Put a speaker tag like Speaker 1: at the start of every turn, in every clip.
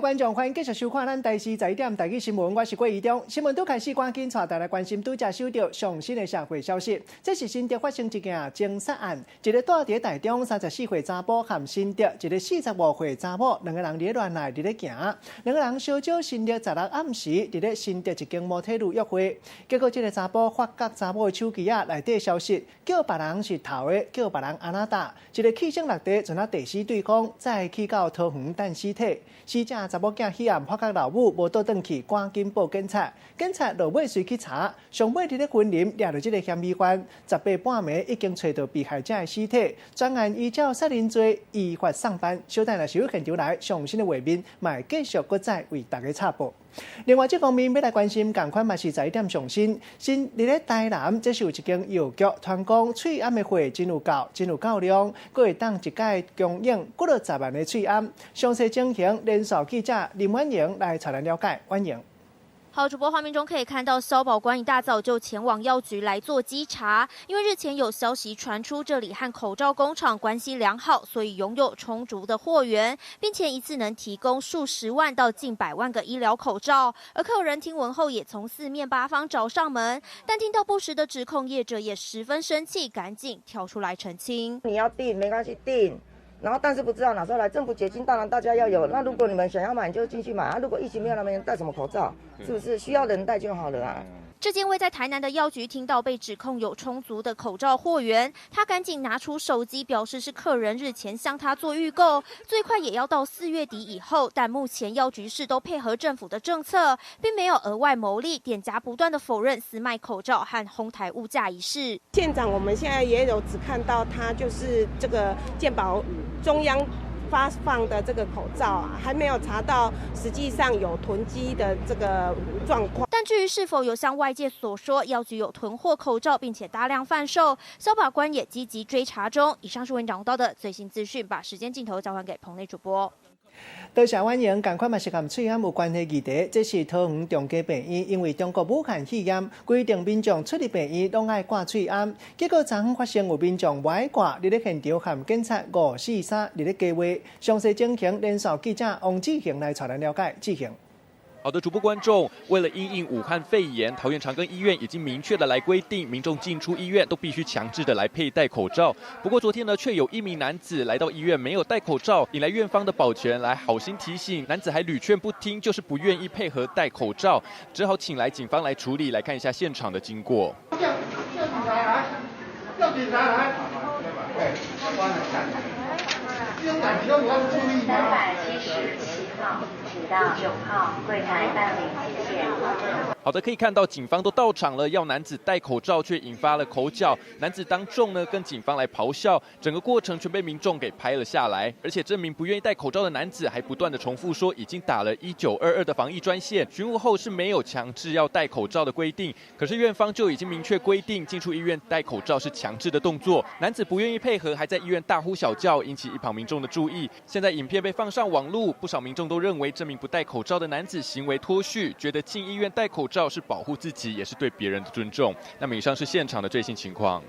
Speaker 1: 位觀眾，歡迎繼續收看咱台視十一點台語新聞，我是郭怡中。新聞拄開始，趕緊帶大家關心拄才收到上新的社會消息。這是新竹發生一件情殺案，一个蹛佇台中34歲查埔和新竹一个45歲查某，兩个人佇咧戀愛，佇咧行。兩个人相招新曆16暗時，佇咧新竹一間摩鐵路約會。結果這个查埔發覺查某的手機仔內底消息，叫別人是頭的，叫別人按怎打，一个氣聲落地，就若地死對方，再去到桃園等屍體。死者查某囝彼暗發覺老母無倒轉去，趕緊報警察。警察落尾隨去查，上尾佇咧雲林掠著這个嫌疑犯，18半暝已經揣著被害者的屍體，專案依照殺人罪依法送辦。小等若是有現場來上新的畫面，嘛會繼續閣再為大家插播。另外，這方面欲來關心，仝款嘛是十一點上新。新佇咧台南，這是有一間藥局，傳講喙罨的貨真有夠，真有夠量，閣會當一擺供應幾落十萬个喙罨。詳細情形，連線記者林婉瑩來帶咱了解。婉瑩。
Speaker 2: 好，主播畫面中可以看到，消保官一大早就前往藥局來做稽查，因為日前有消息傳出，這裡和口罩工廠關係良好，所以擁有充足的貨源，並且一次能提供數十萬到近百萬個醫療口罩。而客人聽聞後，也從四面八方找上門，但聽到不實的指控，業者也十分生氣，趕緊跳出來澄清。
Speaker 3: 你要訂沒關係，訂。然後，但是不知道哪時候來。政府解禁，當然大家要有。那如果你們想要買，你就進去買啊。如果疫情沒有那麼嚴，戴什麼口罩？是不是需要人戴就好了啊？
Speaker 2: 這間位在台南的藥局聽到被指控有充足的口罩貨源，他趕緊拿出手機表示是客人日前向他做預購，最快也要到4月底以後。但目前藥局是都配合政府的政策，並沒有額外牟利。店家不斷的否認私賣口罩和哄抬物價一事。
Speaker 4: 縣長，我們現在也有只看到他就是這個健保中央發放的這個口罩啊，還沒有查到實際上有囤積的這個狀況。
Speaker 2: 但至於是否有像外界所說，藥局有囤貨口罩，並且大量販售，消保官也積極追查中。以上是為你掌握到的最新資訊，把時間鏡頭交還給棚內主播。
Speaker 1: 多謝婉瑩，仝款嘛是佮喙罨有關係議題。這是桃園長庚病院，因為中國武漢肺炎規定民眾出入病院攏愛掛喙罨，結果昨昏發生有民眾無愛掛，佇咧現場和警察五四三佇咧講話。詳細情形，連線記者王志恒來帶咱了解。志恒。
Speaker 5: 好的，主播觀眾，為了因應武漢肺炎，桃園長庚醫院已經明確的來規定，民眾進出醫院都必須強制的來佩戴口罩。不過昨天呢，卻有一名男子來到醫院沒有戴口罩，引來院方的保全來好心提醒，男子還屢勸不聽，就是不願意配合戴口罩，只好請來警方來處理。來看一下現場的經過。
Speaker 6: 叫叫警察來，叫警察來。
Speaker 7: 377號。到9號櫃檯辦理，謝謝。
Speaker 5: 好的，可以看到警方都到場了，要男子戴口罩，卻引發了口角。男子當眾呢跟警方來咆哮，整個過程全被民眾給拍了下來。而且這名不願意戴口罩的男子還不斷的重複說已經打了1922的防疫專線，詢問後是沒有強制要戴口罩的規定。可是院方就已經明確規定進出醫院戴口罩是強制的動作。男子不願意配合，還在醫院大呼小叫，引起一旁民眾的注意。現在影片被放上網路，不少民眾都認為這名不戴口罩的男子行為脫序，覺得進醫院戴口罩是保護自己，也是對別人的尊重。那麼以上是現場的最新情況。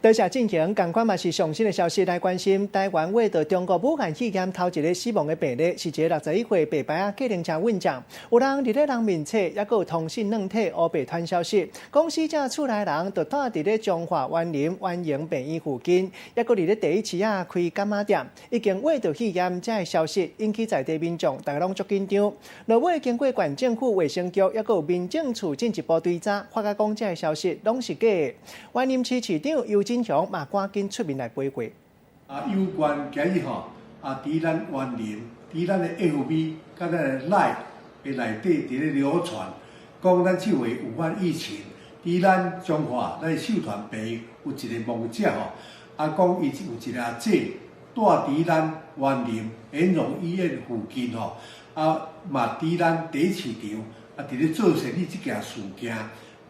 Speaker 1: 多謝進行，仝款嘛是上新的消息來關心。台灣挖著中國武漢肺炎頭一个死亡的病例，是一个61歲白牌仔計程車運將。有人佇咧人面冊，抑閣有通訊軟體烏白傳消息，講死者厝內人就蹛佇咧彰化員林員榮病院附近，抑閣佇咧第一市仔開柑仔店，已經挖著肺炎，這个消息引起在地民眾，大家攏足緊張。落尾經過縣政府衛生局，抑閣有民政處進一步追查，發覺講這个消息攏是假的。員林市市長游振雄嘛，趕緊出面來回話。
Speaker 8: 啊，有關今日吼，啊，佇咱員林，佇咱的 FB，佮咱的 LINE 的內底佇咧流傳，講咱這回武漢疫情，佇咱彰化咱秀團病院有一個亡者吼，啊，講伊有一個阿姐蹛佇咱員林延榮醫院附近吼，啊，嘛佇咱第一市場啊，佇咧做生意這件事件，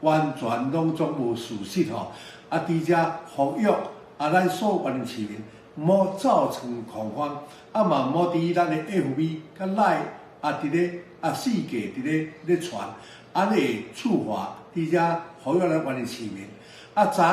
Speaker 8: 完全攏總無事實吼。啊！佇遮呼籲啊，咱所有員林市民，莫造成恐慌，啊嘛莫佇咱的 FB 佮 LINE 啊，佇咧啊四界佇咧咧傳，按呢會處罰。佇遮呼籲咱員林市民，啊，昨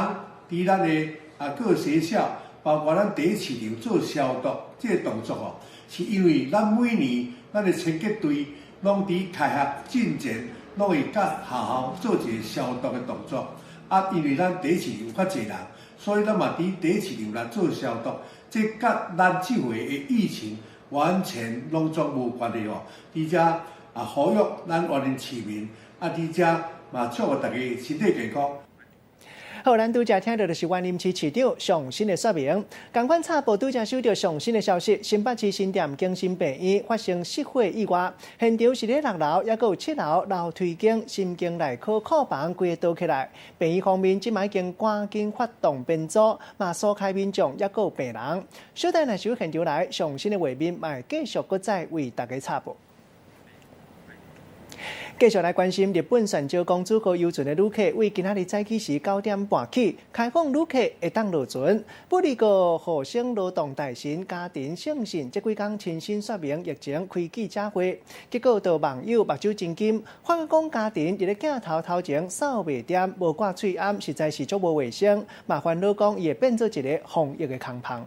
Speaker 8: 佇咱的啊各學校，包括咱第一市場做消毒這个動作吼，是因為咱每年咱的清潔隊攏佇開學進前，攏會佮學校做一個消毒的動作。啊，因為咱第一市場較濟人，所以咱嘛佇第一市場來做消毒。這佮咱這回的疫情完全攏總無關係哦。佇遮啊，呼籲咱員林市民啊，佇遮嘛祝福大家身體健康。
Speaker 1: 好，咱拄才聽著的是員林市市長上新的說明。仝款插報拄才收著上新的消息，新北市新店景心病院發生失火意外，現場是咧六樓，抑閣有七樓樓梯間神經內科庫房規个倒起來。病院方面這擺已經趕緊發動編組，嘛疏開民眾，抑閣有病人。小等若是有現場來上新的畫面，嘛會繼續閣再為大家插播。繼續來關心日本船上公主號遊船的旅客，為今仔日早起時9點半起開放旅客會當落船。不過，厚生勞動大臣加藤勝信這幾工親身說明疫情開記者會，結果就網友目睭真金，發覺講加藤佇咧鏡頭頭前掃袂恬，無掛喙罨，實在是足無衛生，嘛煩惱講伊會變做一个防疫的空縫。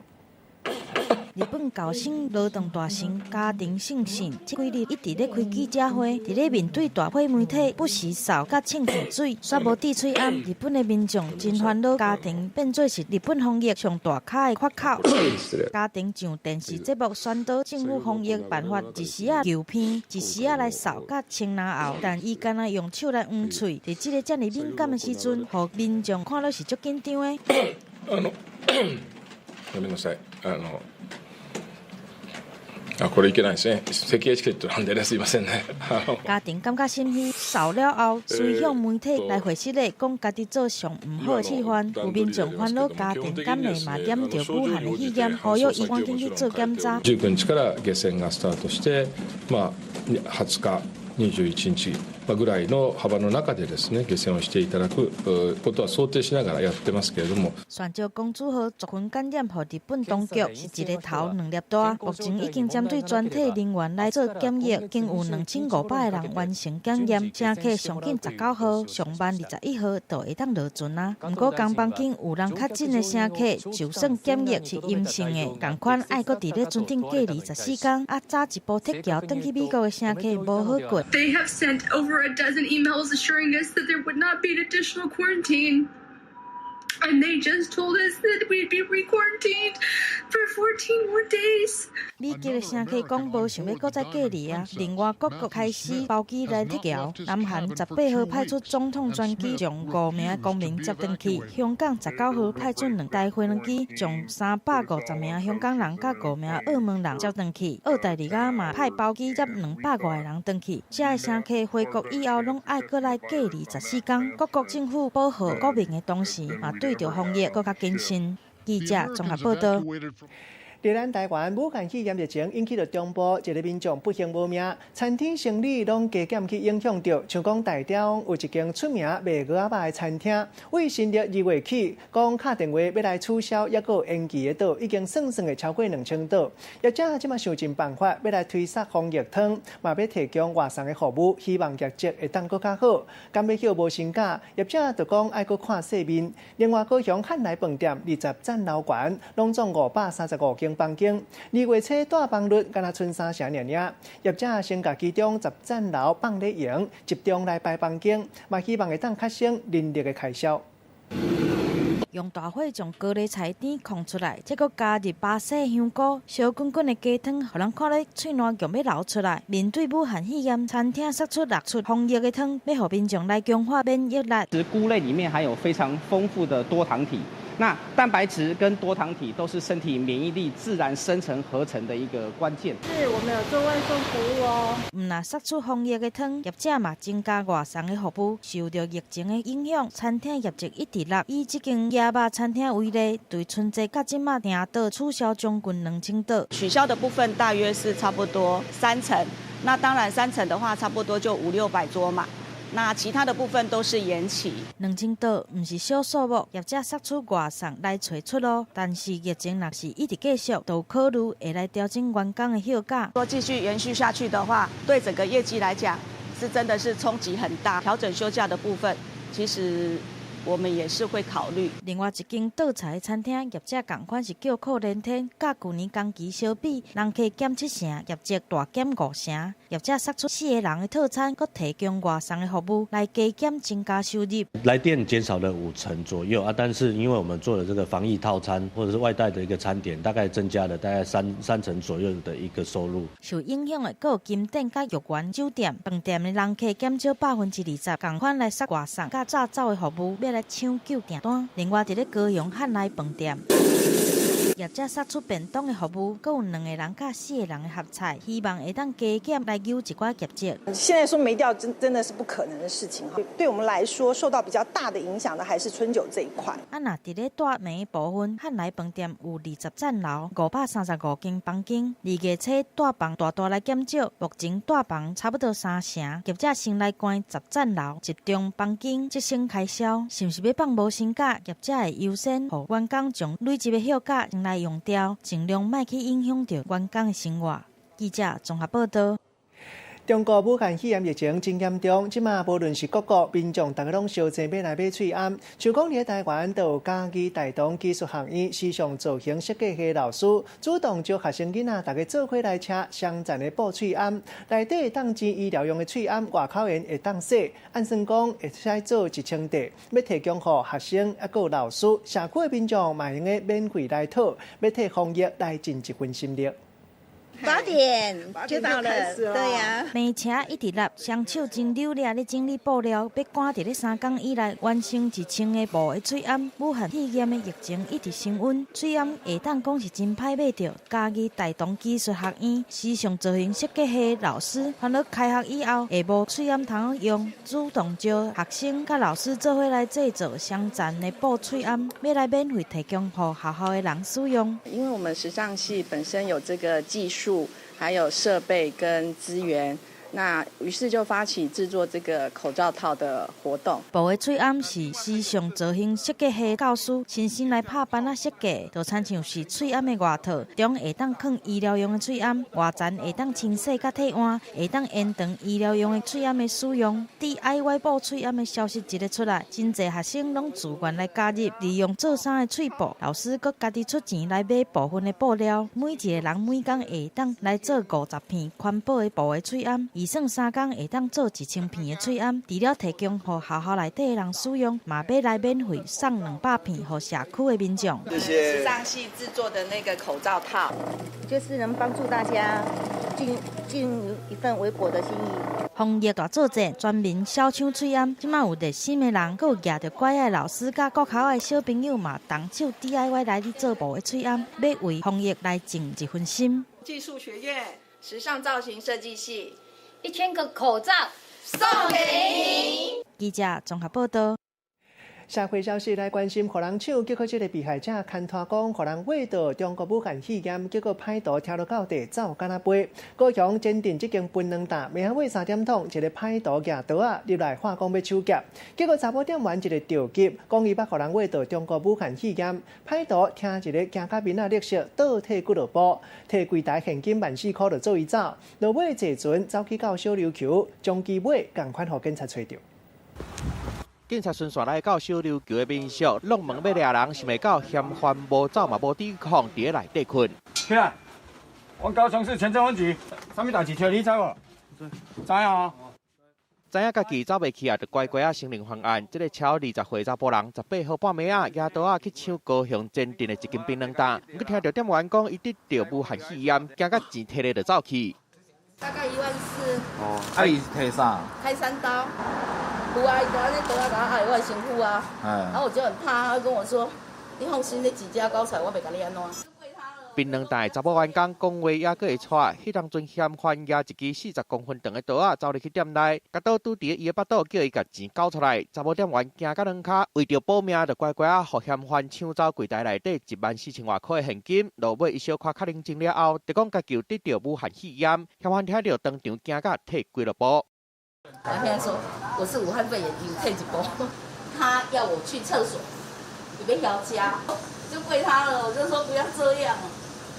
Speaker 9: 日本厚生勞動大臣加藤勝信這幾日一直咧開記者會，佇咧面對大批媒體不時掃佮清鼻水，煞無戴喙罨。日本的民眾真煩惱，加藤變做是日本防疫上大跤的缺口。加藤上電視節目宣導政府防疫辦法，一時仔求鼻，一時仔來掃佮清嚨喉，但伊干焦用手來掩喙，佇這个遮爾敏感的時陣，予民眾看了是足緊張的。
Speaker 10: ごめんなさい。あの。あ、これいけないですね。咳エチケットなんでね、すいませんね。
Speaker 9: 加藤感覺心虛，掃了後，隨向媒體來回釋咧，講家己做上毋好的示範，有民眾煩惱加藤敢會嘛染著武漢的肺炎，呼籲伊趕緊去做檢查。
Speaker 10: 19日から下船がスタートして、まあ20日、21日ぐらいの幅の中でですね、下船をしていただくことは想定しながらやってますけれども。
Speaker 9: 船上公主號族群感染，予日本當局是一个頭兩粒大。目前已經針對全體人員來做檢疫，已經有2500個人完成檢驗。乘客上緊19號，上慢21號就會當落船啊。毋過仝房間有人確診的乘客，就算檢疫是陰性的，仝款愛閣佇咧船頂隔離14工。啊，早一步撤僑轉去美國的乘客無好過。
Speaker 11: They have sent over a dozen emails assuring us that there would not be an additional quarantine. And they just told us that we'd be re-quarantined for 14 more days.
Speaker 9: 美籍的乘客講無想欲閣再隔離啊！另外，各國開始包機來撤僑。南韓18號派出總統專機將五名公民接轉去；香港19號派出兩台飛機，將350名香港人佮五名澳門人接轉去。澳大利亞嘛派包機接200外个人轉去。這个乘客回國以後，攏愛閣來隔離14工。各國政府保護國民的同時，嘛對著防疫閣較謹慎。記者綜合報道。
Speaker 1: 佇咱台灣，武漢肺炎疫情引起著中部一个民眾不幸無命，餐廳生理攏加減去影響著。像講台中有一間出名賣蚵仔肉的餐廳，為新曆二月起，講敲電話欲來取消，抑閣有延期的桌，已經算算會超過2000桌。業者這馬想盡辦法欲來推捒防疫湯，嘛欲提供外送的服務，希望業績會當閣較好。敢欲歇無薪假，業者就講愛閣看世面。另外，高雄漢來飯店20層樓懸，攏總535間房間，二月初帶房率敢若賰三成爾爾。業者先共其中10層樓放咧用，集中來排房間，嘛希望會當較省人力的開銷。
Speaker 9: 用大火將高麗菜甜炕出來，再閣加入巴西香菇，燒滾滾的雞湯，予人看咧喙瀾強欲流出來。面對武漢肺炎，餐廳殺出六出防疫的湯，欲予民眾來強化免疫力。
Speaker 12: 其實菇類裡面含有非常豐富的多糖體。那蛋白質跟多糖體都是身體免疫力自然生成合成的一個關鍵。
Speaker 13: 是，我們有做外送服務哦。
Speaker 9: 毋但殺出防疫的湯，業者嘛增加外送的服務。受著疫情的影響，餐廳業績一直落。以這間鴨肉餐廳為例，對春節到這馬訂桌取消將近2000桌。
Speaker 14: 取消的部分大約是差不多三成，那當然三成的話，差不多就五六百桌嘛。那其他的部分都是延期。
Speaker 9: 2000桌毋是小數目，業者殺出外送來揣出路，但是疫情若是一直繼續，就考慮會來調整員工的休假。
Speaker 14: 若繼續延續下去的話，對整個業績來講，是真的是衝擊很大。調整休假的部分，其實我們也是會考慮。
Speaker 9: 另外一間倒菜餐廳業者仝款是叫苦連天，佮舊年同期相比，人客減七成，業績大減五成。業者殺出四个人的套餐，閣提供外送的服務來加減增加收入。
Speaker 15: 來電減少了五成左右啊，但是因為我們做了這個防疫套餐，或者是外帶的一個餐點，大概增加了大概三成左右的一個收入。
Speaker 9: 受影響的閣有金店佮玉園酒店、飯店的人客減少20%，仝款來殺外送佮炸走的服務，欲來搶救訂單。另外，佇咧高雄漢來飯店，業者殺出便當的服務，閣有兩个人佮四个人的合菜，希望會當加減來救一寡業績。
Speaker 16: 現在說沒掉，真的是不可能的事情哈。對我們來說，受到比較大的影響的還是春酒這一塊。
Speaker 9: 啊，若佇咧大暝部分，漢來飯店有20層樓，535間房間，二月初蹛房大大來減少，目前蹛房差不多三成。業者先來關十層樓，集中房間節省開銷，是毋是欲放無薪假？業者會優先予員工將累積的休假先來用掉，盡量莫去影響著員工的生活。記者綜合報導。
Speaker 1: 中國武漢肺炎疫情真嚴重，這馬無論是各國民眾，逐家攏相爭欲來買喙罨。像講佇台灣，就有嘉義大同技術學院時尚造型設計系老師主動招學生囡仔，逐家做伙來車雙層的布喙罨，內底會當煎醫療用的喙罨，外口緣會當洗。按算講會使做1000塊，欲提供予學生抑閣有老師、社區的民眾嘛會用得免費來討，欲替防疫來盡一份心力。
Speaker 17: 8點就到了，對呀。
Speaker 9: 病車一直立，雙手真溜掠咧整理布料，欲趕佇咧3工以內完成1000個布的喙罨。武漢肺炎的疫情一直升溫，喙罨會當講是真歹買著。嘉義大同技術學院時尚造型設計系老師，煩惱開學以後會無喙罨通用，主動招學生佮老師做伙來製作雙層的布喙罨，欲來免費提供予學校的人使用。
Speaker 18: 因為我們時尚系本身有這個技術，還有設備跟資源，那於是就發起製作這個口罩套的活動。
Speaker 9: 布的喙罨是時尚造型設計系教師親身來拍板仔設計，就親像是喙罨的外套，中會當囥醫療用的喙罨，外層會當清洗佮替換，會當延長醫療用的喙罨的使用。DIY 布喙罨的消息一个出來，真濟學生攏自願來加入，利用做衫的喙布，老師閣家己出錢來買部分的布料，每一个人每工會當來做50片環保的布的喙罨，預算3工會當做1000片的喙罨，除了提供予學校內底的人使用，嘛欲來免費送200片予社區的民眾。
Speaker 18: 謝謝。時尚系製作的那個口罩套，
Speaker 17: 就是能幫助大家盡一份微薄的心意。
Speaker 9: 防疫大作戰，全民小搶喙罨，這馬有熱心的人，閣有舉著拐仔的老師，佮國校的小朋友嘛，動手 DIY 來咧做布的喙罨，欲為防疫來盡一份心。
Speaker 19: 技術學院時尚造型設計系，1000
Speaker 20: 個口罩送給你。
Speaker 9: 記者綜合報導。
Speaker 1: 社會消息來關心，予人搶，結果這个被害者牽拖講，予人挖著中國武漢肺炎，結果歹徒聽落到地走敢若飛。高雄前鎮這間檳榔店，暝仔尾3點鐘，一个歹徒舉刀仔入來喊講欲搶劫，結果查某店員一个著急，講伊捌予人挖著中國武漢肺炎，歹徒聽一个驚甲面仔綠色，倒退幾落步，提櫃台現金14,000箍就做伊走，落尾坐船走去到小琉球，將其尾仝款予警察揣著。
Speaker 21: 警察巡線來到小琉球的民宿，弄門欲掠人，想袂到嫌犯無走嘛無抵抗，佇咧內底睏。
Speaker 6: 起來，阮高雄市前鎮分局，啥物代誌揣你知無？知啊。
Speaker 21: 知影家己走袂去啊，就乖乖仔承認犯案。這个超20歲查埔人，18號半暝仔，舉刀仔去搶高雄前鎮的一間檳榔店，毋過聽著店員講，伊得著武漢肺炎，驚甲錢提咧就走去。
Speaker 22: 大概1.4萬。
Speaker 23: 哦，啊，伊是提啥？
Speaker 22: 開三刀。有啊，伊就按呢刀仔共我爣我的身軀啊，然後我就很怕，他跟我說：你放心，你錢只交出來，我袂共你按怎。
Speaker 21: 檳榔店的查某員工講話猶閣會喘，彼當陣嫌犯舉一支40公分長的刀仔走入去店內，共刀拄佇伊的腹肚，叫伊共錢交出來。查某店員驚甲軟跤，為著保命，就乖乖仔予嫌犯搶走櫃台內底1.4萬外箍的現金。落尾伊小可較冷靜了後，就講家己有得著武漢肺炎，嫌犯聽著當場驚甲退幾落步。
Speaker 22: 他現在說我是武漢肺炎，有退一步。他要我去廁所，伊欲囂家，就跪他了。我就說不要這樣，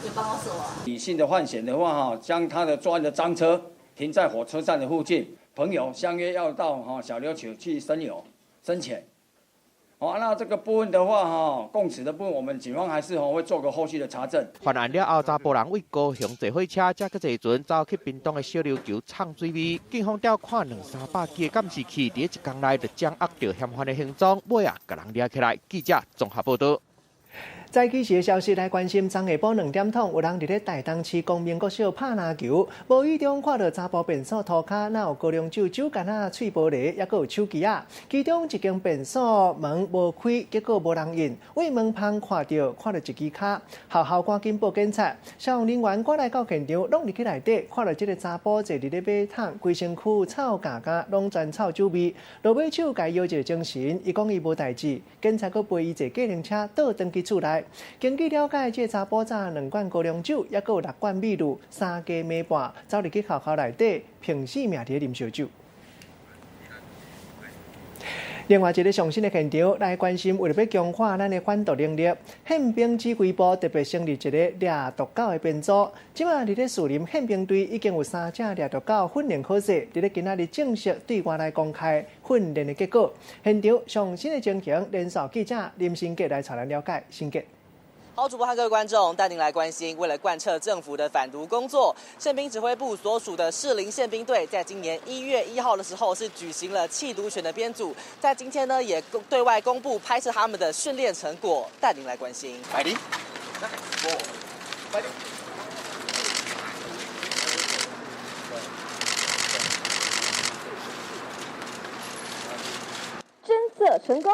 Speaker 22: 你幫我手啊。
Speaker 6: 理性的犯嫌的話，哈，將他的作案的贓車停在火車站的附近，朋友相約要到哈小琉球去深遊深潛。哦，那這個部分的話，哈，供詞的部分，我們警方還是吼會做個後續的查證。
Speaker 21: 犯案了後，查埔人為高雄坐火車，才閣坐船走去屏東的小琉球藏水味。警方調看兩三百支的監視器，佇一工內就掌握著嫌犯的行蹤，尾仔共人掠起來。記者綜合報導。
Speaker 1: 早起時的消息來關心，昨下晡2點通有人佇咧台東市光明國小拍籃球，無意中看著查埔便所塗跤，哪有高粱酒酒罐仔、碎玻璃，猶閣有手機仔。其中一間便所門無開，結果無人應。對門旁看著一支跤，學校趕緊報警察，消防人員趕來到現場，攏入去內底，看著這个查埔坐佇咧馬桶，規身軀臭咬咬，攏全臭酒味。落尾手共伊搖一个精神，伊講伊無代誌，警察閣陪伊坐計程車倒轉去厝內。根據了解，這个查埔早兩罐高粱酒，猶閣有六罐米露，三家馬伴，走入去學校內底，憑性命佇咧啉燒酒。另外一个上新的現場來關心，為著欲強化咱的反毒能力，憲兵指揮部特別成立一个掠毒狗的編組。這馬佇咧樹林憲兵隊已經有三隻掠毒狗訓練好勢，佇咧今仔日正式對外來公開訓練的結果。現場上新的情形，連線記者林新杰來帶咱了解。新杰。
Speaker 2: 好，主播和各位觀眾帶您來關心，為了貫徹政府的反毒工作，憲兵指揮部所屬的士林憲兵隊，在今年1月1號的時候是舉行了緝毒犬的編組，在今天呢也對外公布拍攝他們的訓練成果，帶您來關心。
Speaker 6: 百里，百里。
Speaker 3: 偵測成功。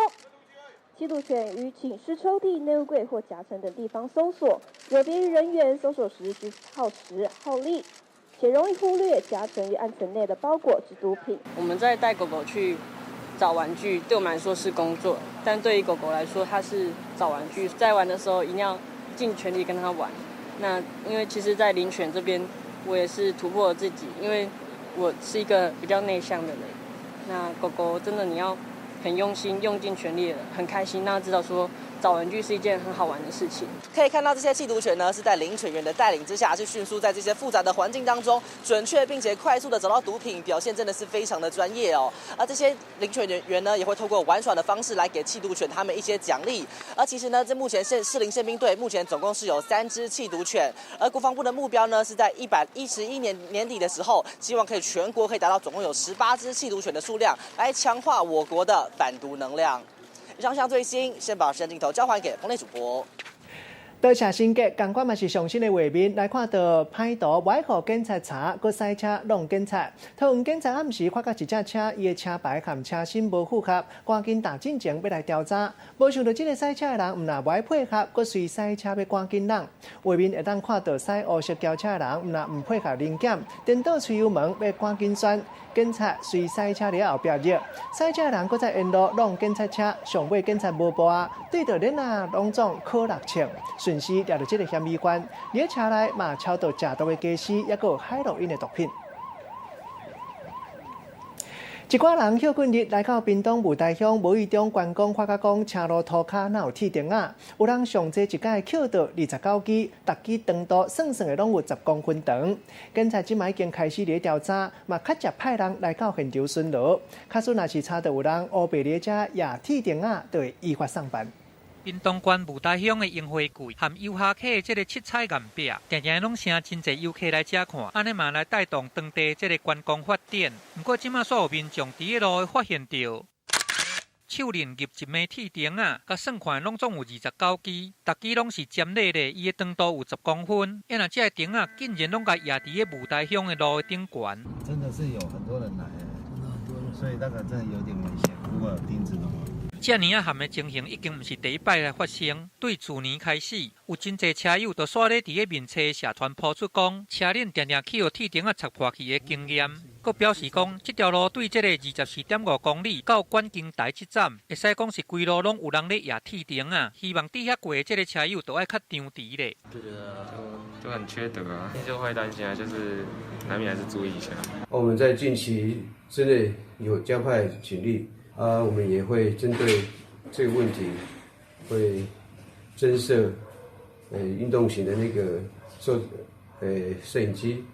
Speaker 3: 緝毒犬於寢室抽屜、內務櫃或夾層等地方搜索，有別於人員搜索時需耗時耗力，且容易忽略夾層與暗層內的包裹之毒品。
Speaker 4: 我們在帶狗狗去找玩具，對我們來說是工作，但對於狗狗來說，它是找玩具。在玩的時候，一定要盡全力跟它玩。那因為其實，在領犬這邊，我也是突破了自己，因為我是一個比較內向的人。那狗狗真的你要很用心，用盡全力，很開心。那知道說找玩具是一件很好玩的事情。
Speaker 2: 可以看到這些緝毒犬呢，是在領犬員的帶領之下，是迅速在這些複雜的環境當中，準確並且快速的找到毒品，表現真的是非常的專業哦。而這些領犬員呢，也會透過玩耍的方式來給緝毒犬他們一些獎勵。而其實呢，這目前士林憲兵隊目前總共是有3隻緝毒犬，而國防部的目標呢，是在111年年底的時候，希望可以全國可以達到總共有18隻緝毒犬的數量，來強化我國的反毒能量。以上最新，先把時間鏡頭交還給彭內主播。
Speaker 1: 多謝新杰，仝款嘛是上新的畫面來看著歹徒無愛予警察查，閣駛車挵警察。桃園警察暗時發覺一隻車，伊的車牌和車身無符合，趕緊踏進前欲來調查。無想著這个駛車的人毋但無愛配合，閣隨駛車欲趕緊挵。畫面會當看著駛烏色轎車的人，毋但毋配合臨檢，顛倒吹油門欲趕緊鑽。警察隨駛車佇後壁入，駛車的人閣再沿路挵警察車，上尾警察無步啊，對著鏈仔攏總敲六槍，順勢掠著這个嫌疑犯。佇車內嘛抄著食毒的家私，猶閣有海洛因的毒品。一寡人歇睏日來到屏東霧台鄉，無意中觀光，發覺講車路塗跤哪有鐵釘仔，有人上濟一擺抾著29支，逐支長度算算的攏有10公分長。警察這擺已經開始咧調查，嘛確實派人來到現場巡邏。假使若是查著有人烏白咧遮掖鐵釘仔，就會依法送辦。
Speaker 24: 屏東縣霧台鄉的櫻花季和遊客的這个七彩岩壁，定定攏成真濟遊客來遮看，按呢嘛來帶動當地這个觀光發展。毋過這馬煞有民眾佇咧路發現著手裡入一枚鐵釘仔，共算看攏總有29支，逐支攏是尖銳的，伊的長度有10公分。啊若這个釘仔竟然攏共掖佇咧霧台鄉的路的頂懸。
Speaker 25: 真的是有很多人來，真的很多人，所以那個真的有點危險。如果有釘子的話。
Speaker 24: 遮爾仔譀的情形已經毋是第一擺來發生。對去年開始，有真濟車友就煞咧佇咧面冊社團 po 出講，車輪定定去予鐵釘仔插破去的經驗，閣表示講，這條路對這个24.5公里到觀景台這站，會使講是規路攏有人咧掖鐵釘仔。希望佇遐過的這个車友都愛較張弛咧。
Speaker 26: 就覺得就很缺德啊，就會擔心啊，就是難免還是注意一下。
Speaker 27: 我們在近期之內有加派警力。啊，我們也會針對這個問題，會增設運動型的那個攝影機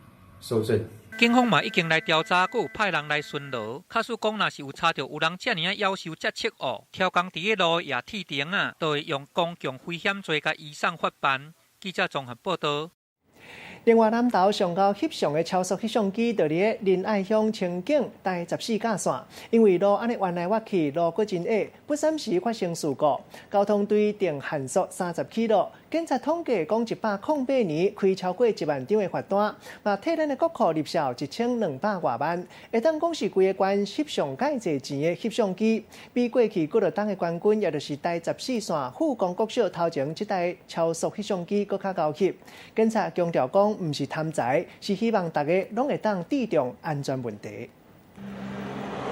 Speaker 27: 搜證。
Speaker 24: 警方嘛已經來調查，閣有派人來巡邏。假使講若是有查著有人遮爾仔夭壽遮切惡，刁工佇咧路也鐵釘仔，就會用公共危險罪共移送法辦。記者綜合報道。
Speaker 1: 另外，南投上𠢕翕相的超速翕相機，就佇咧仁愛鄉清境台十四甲線，因為路按呢彎來彎去，路閣真矮，不三時發生事故。交通隊定限速30起路，警察統計講108年開超過1萬張的罰單，嘛替咱的國庫入數1200外萬，會當講是規个縣翕上蓋濟錢的翕相機，比過去幾落冬的冠軍，也就是台十四線富岡國小頭前這台超速翕相機閣較𠢕翕。警察強調講，毋是貪財，是希望大家攏會當注重安全問題。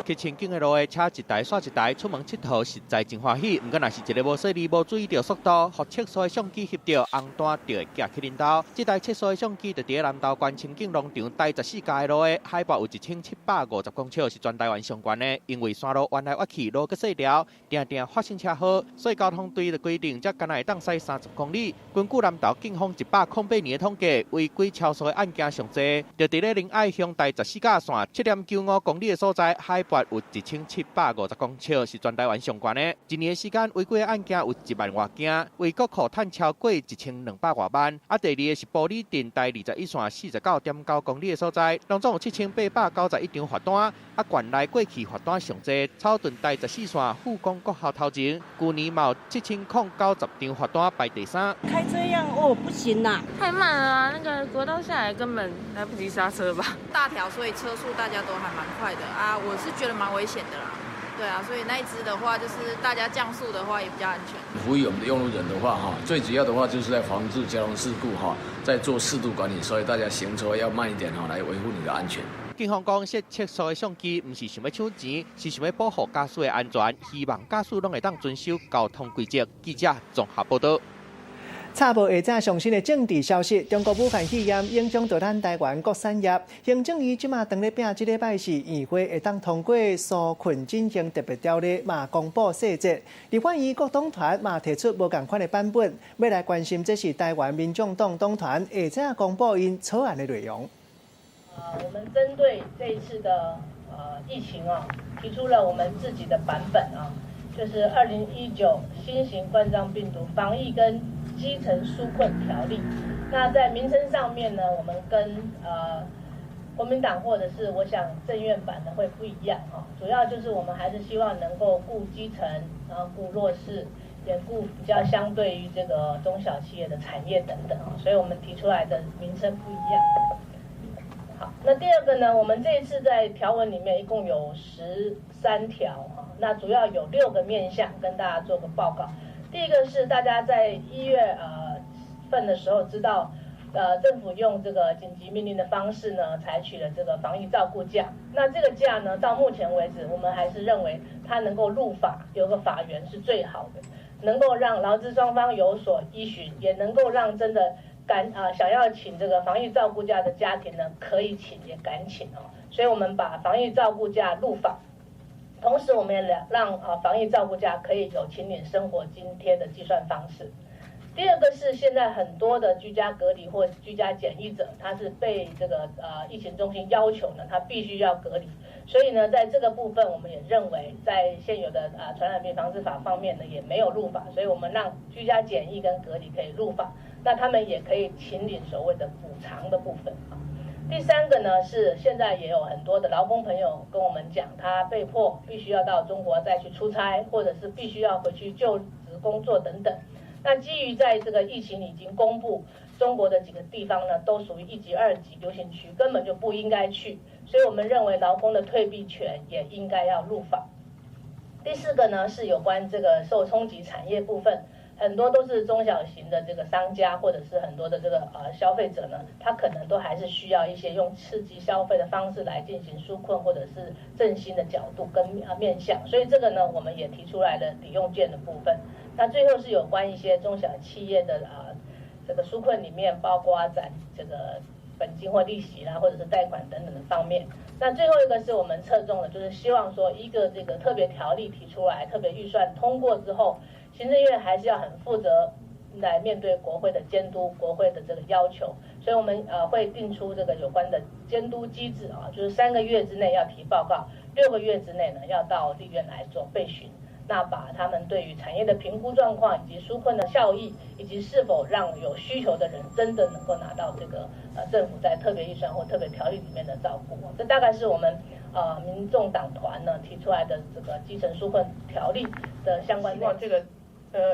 Speaker 21: 去清境的路的車一台煞一台，出門𨑨迌實在真歡喜。毋過，若是一个無細膩、無注意著速度，予測速的相機翕著紅單，就會寄去恁兜。這台測速的相機就佇咧南投縣清境農場台十四甲的路的，海拔有1750公尺，是全台灣上懸的。因為山路彎來彎去，路閣細條，定定發生車禍，所以交通隊的規定，才干焦會當駛30公里。根據南投警方108年的統計，違規超速的案件上濟，就佇咧仁愛鄉台十四甲線7.95公里的所在，海拔有1750公尺，是全台灣上懸的。一年的時間，違規的案件有1萬外件，為國庫趁超過1200外萬。啊，第二个是埔里鎮台21線49.9公里的所在，攏總有7891張罰單。啊，縣內過去罰單上濟，草屯台十四線富岡國校頭前，舊年嘛有7090張罰單，排第三。
Speaker 5: 開這樣哦，不行啦，
Speaker 7: 太慢了啊！那個國道下來根本來不及剎車吧？
Speaker 19: 大條，所以車速大家都還蠻快的啊。我是覺得蠻危險的啦，對啊，所以那一支的話，就是大家降速的話也比較安全。
Speaker 8: 呼籲我們的用路人的話，哈，最主要的話就是在防治交通事故，哈，在做適度管理，所以大家行車要慢一點，哈，來維護你的安全。
Speaker 21: 警方講，設測速的相機，毋是想欲搶錢，是想欲保護駕駛的安全，希望駕駛攏會當遵守交通規則。記者綜合報道。
Speaker 1: 插播下則上新的政治消息，中國武漢肺炎影響著咱台灣各產業。行政院這馬當咧拼，這禮拜是議會會當通過紓困振興特別條例，嘛公布細節。立法院各黨團嘛提出無仝款的版本，欲來關心這是台灣民眾黨黨團會怎公布𪜶草案的內容。
Speaker 10: 我們針對這一次的疫情啊，提出了我們自己的版本啊，就是2019新型冠狀病毒防疫跟基層紓困條例。那在名稱上面呢，我們跟國民黨或者是我想政院版的會不一樣啊。主要就是我們還是希望能夠顧基層，然後顧弱勢，也顧比較相對於這個中小企業的產業等等啊。所以我們提出來的名稱不一樣。好，那第二個呢，我們這一次在條文裡面一共有13條啊，那主要有六個面向跟大家做個報告。第一個是大家在1月份的時候知道，政府用這個緊急命令的方式呢，採取了這個防疫照顧假。那這個假呢，到目前為止，我們還是認為它能夠入法，有個法源是最好的，能夠讓勞資雙方有所依循，也能夠讓真的敢啊想要請這個防疫照顧假的家庭呢，可以請也敢請哦。所以我們把防疫照顧假入法。同時，我們也讓防疫照顧假可以有請領生活津貼的計算方式。第二個是現在很多的居家隔離或居家檢疫者，他是被這個疫情中心要求呢，他必須要隔離。所以呢，在這個部分，我們也認為在現有的傳染病防治法方面呢，也沒有入法，所以我們讓居家檢疫跟隔離可以入法，那他們也可以請領所謂的補償的部分。第三個呢，是現在也有很多的勞工朋友跟我們講，他被迫必須要到中國再去出差，或者是必須要回去就職工作等等。那基於在這個疫情已經公布，中國的幾個地方呢，都屬於一級、二級流行區，根本就不應該去，所以我們認為勞工的退避權也應該要入法。第四個呢，是有關這個受衝擊產業部分。很多都是中小型的這個商家，或者是很多的這個消費者呢，他可能都還是需要一些用刺激消費的方式來進行紓困或者是振興的角度跟面向，所以這個呢，我們也提出來了抵用券的部分。那最後是有關一些中小企業的這個紓困裡面，包括在這個本金或利息啦，或者是貸款等等的方面。那最後一個是我們側重的，就是希望說一個這個特別條例提出來，特別預算通過之後，行政院還是要很負責來面對國會的監督，國會的這個要求，所以我們會定出這個有關的監督機制啊，就是3個月之內要提報告，6個月之內呢要到立院來做備詢。那把他們對於產業的評估狀況，以及紓困的效益，以及是否讓有需求的人真的能夠拿到這個政府在特別預算或特別條例裡面的照顧，這大概是我們民眾黨團呢提出來的這個基層紓困條例的相關。
Speaker 11: 希望這個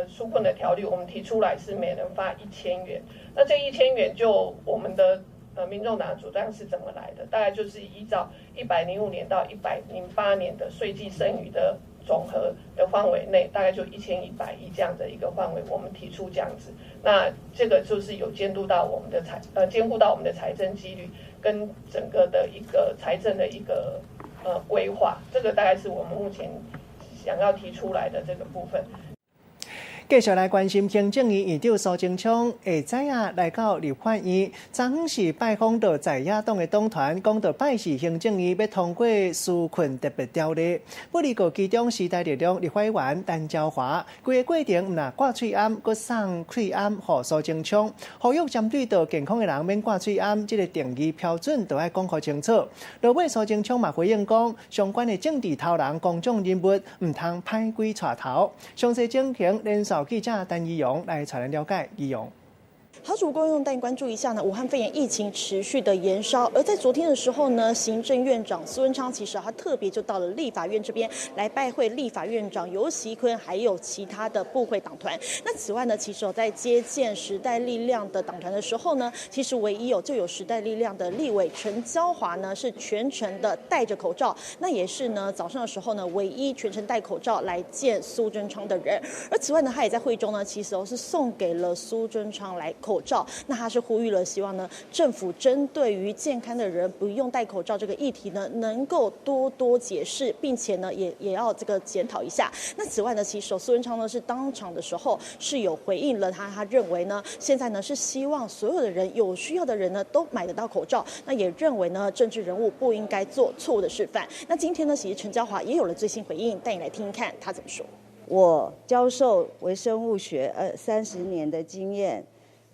Speaker 11: 紓困的條例，我們提出來是每人發一千元。那這一千元就我們的民眾黨主張是怎麼來的？大概就是依照105年到108年的稅計剩餘的總和的範圍內，大概就1100億這樣的一個範圍，我們提出這樣子。那這個就是有監督到我們的財，兼顧到我們的財政紀律跟整個的一個財政的一個規劃。這個大概是我們目前想要提出來的這個部分。
Speaker 1: 繼續來關心行政院院長蘇貞昌下早啊來到立法院，昨昏是拜訪著在野黨的黨團，講到拜四行政院欲通過紓困特別條例，不過其中時代力量立法委員陳椒華，規個過程毋但掛喙罨，閣送喙罨予蘇貞昌，呼籲針對著健康的人免掛喙罨，這個定義標準都愛講予清楚。落尾蘇貞昌嘛回應講，相關的政治頭人、公眾人物毋通歹鬼帶頭。詳細情形連線記者陳怡蓉來帶咱了解。怡蓉。
Speaker 12: 好，主播用帶你關注一下呢，武漢肺炎疫情持續的延燒，而在昨天的時候呢，行政院長蘇貞昌其實他特別就到了立法院這邊來拜會立法院長游錫堃，還有其他的部會黨團。那此外呢，其實我在接見時代力量的黨團的時候呢，其實唯一有就有時代力量的立委陳椒華呢是全程的戴着口罩，那也是呢早上的時候呢唯一全程戴口罩來見蘇貞昌的人。而此外呢，他也在會中呢，其實是送給了蘇貞昌來口罩，那他是呼籲了，希望呢政府針對於健康的人不用戴口罩這個議題呢，能夠多多解釋，並且呢也要這個檢討一下。那此外呢，其實蘇貞昌呢是當場的時候是有回應了他，他認為呢現在呢是希望所有的人有需要的人呢都買得到口罩，那也認為呢政治人物不應該做錯誤的示範。那今天呢，其實陳椒華也有了最新回應，帶你來聽聽看他怎麼說。
Speaker 13: 我教授微生物學30年的經驗。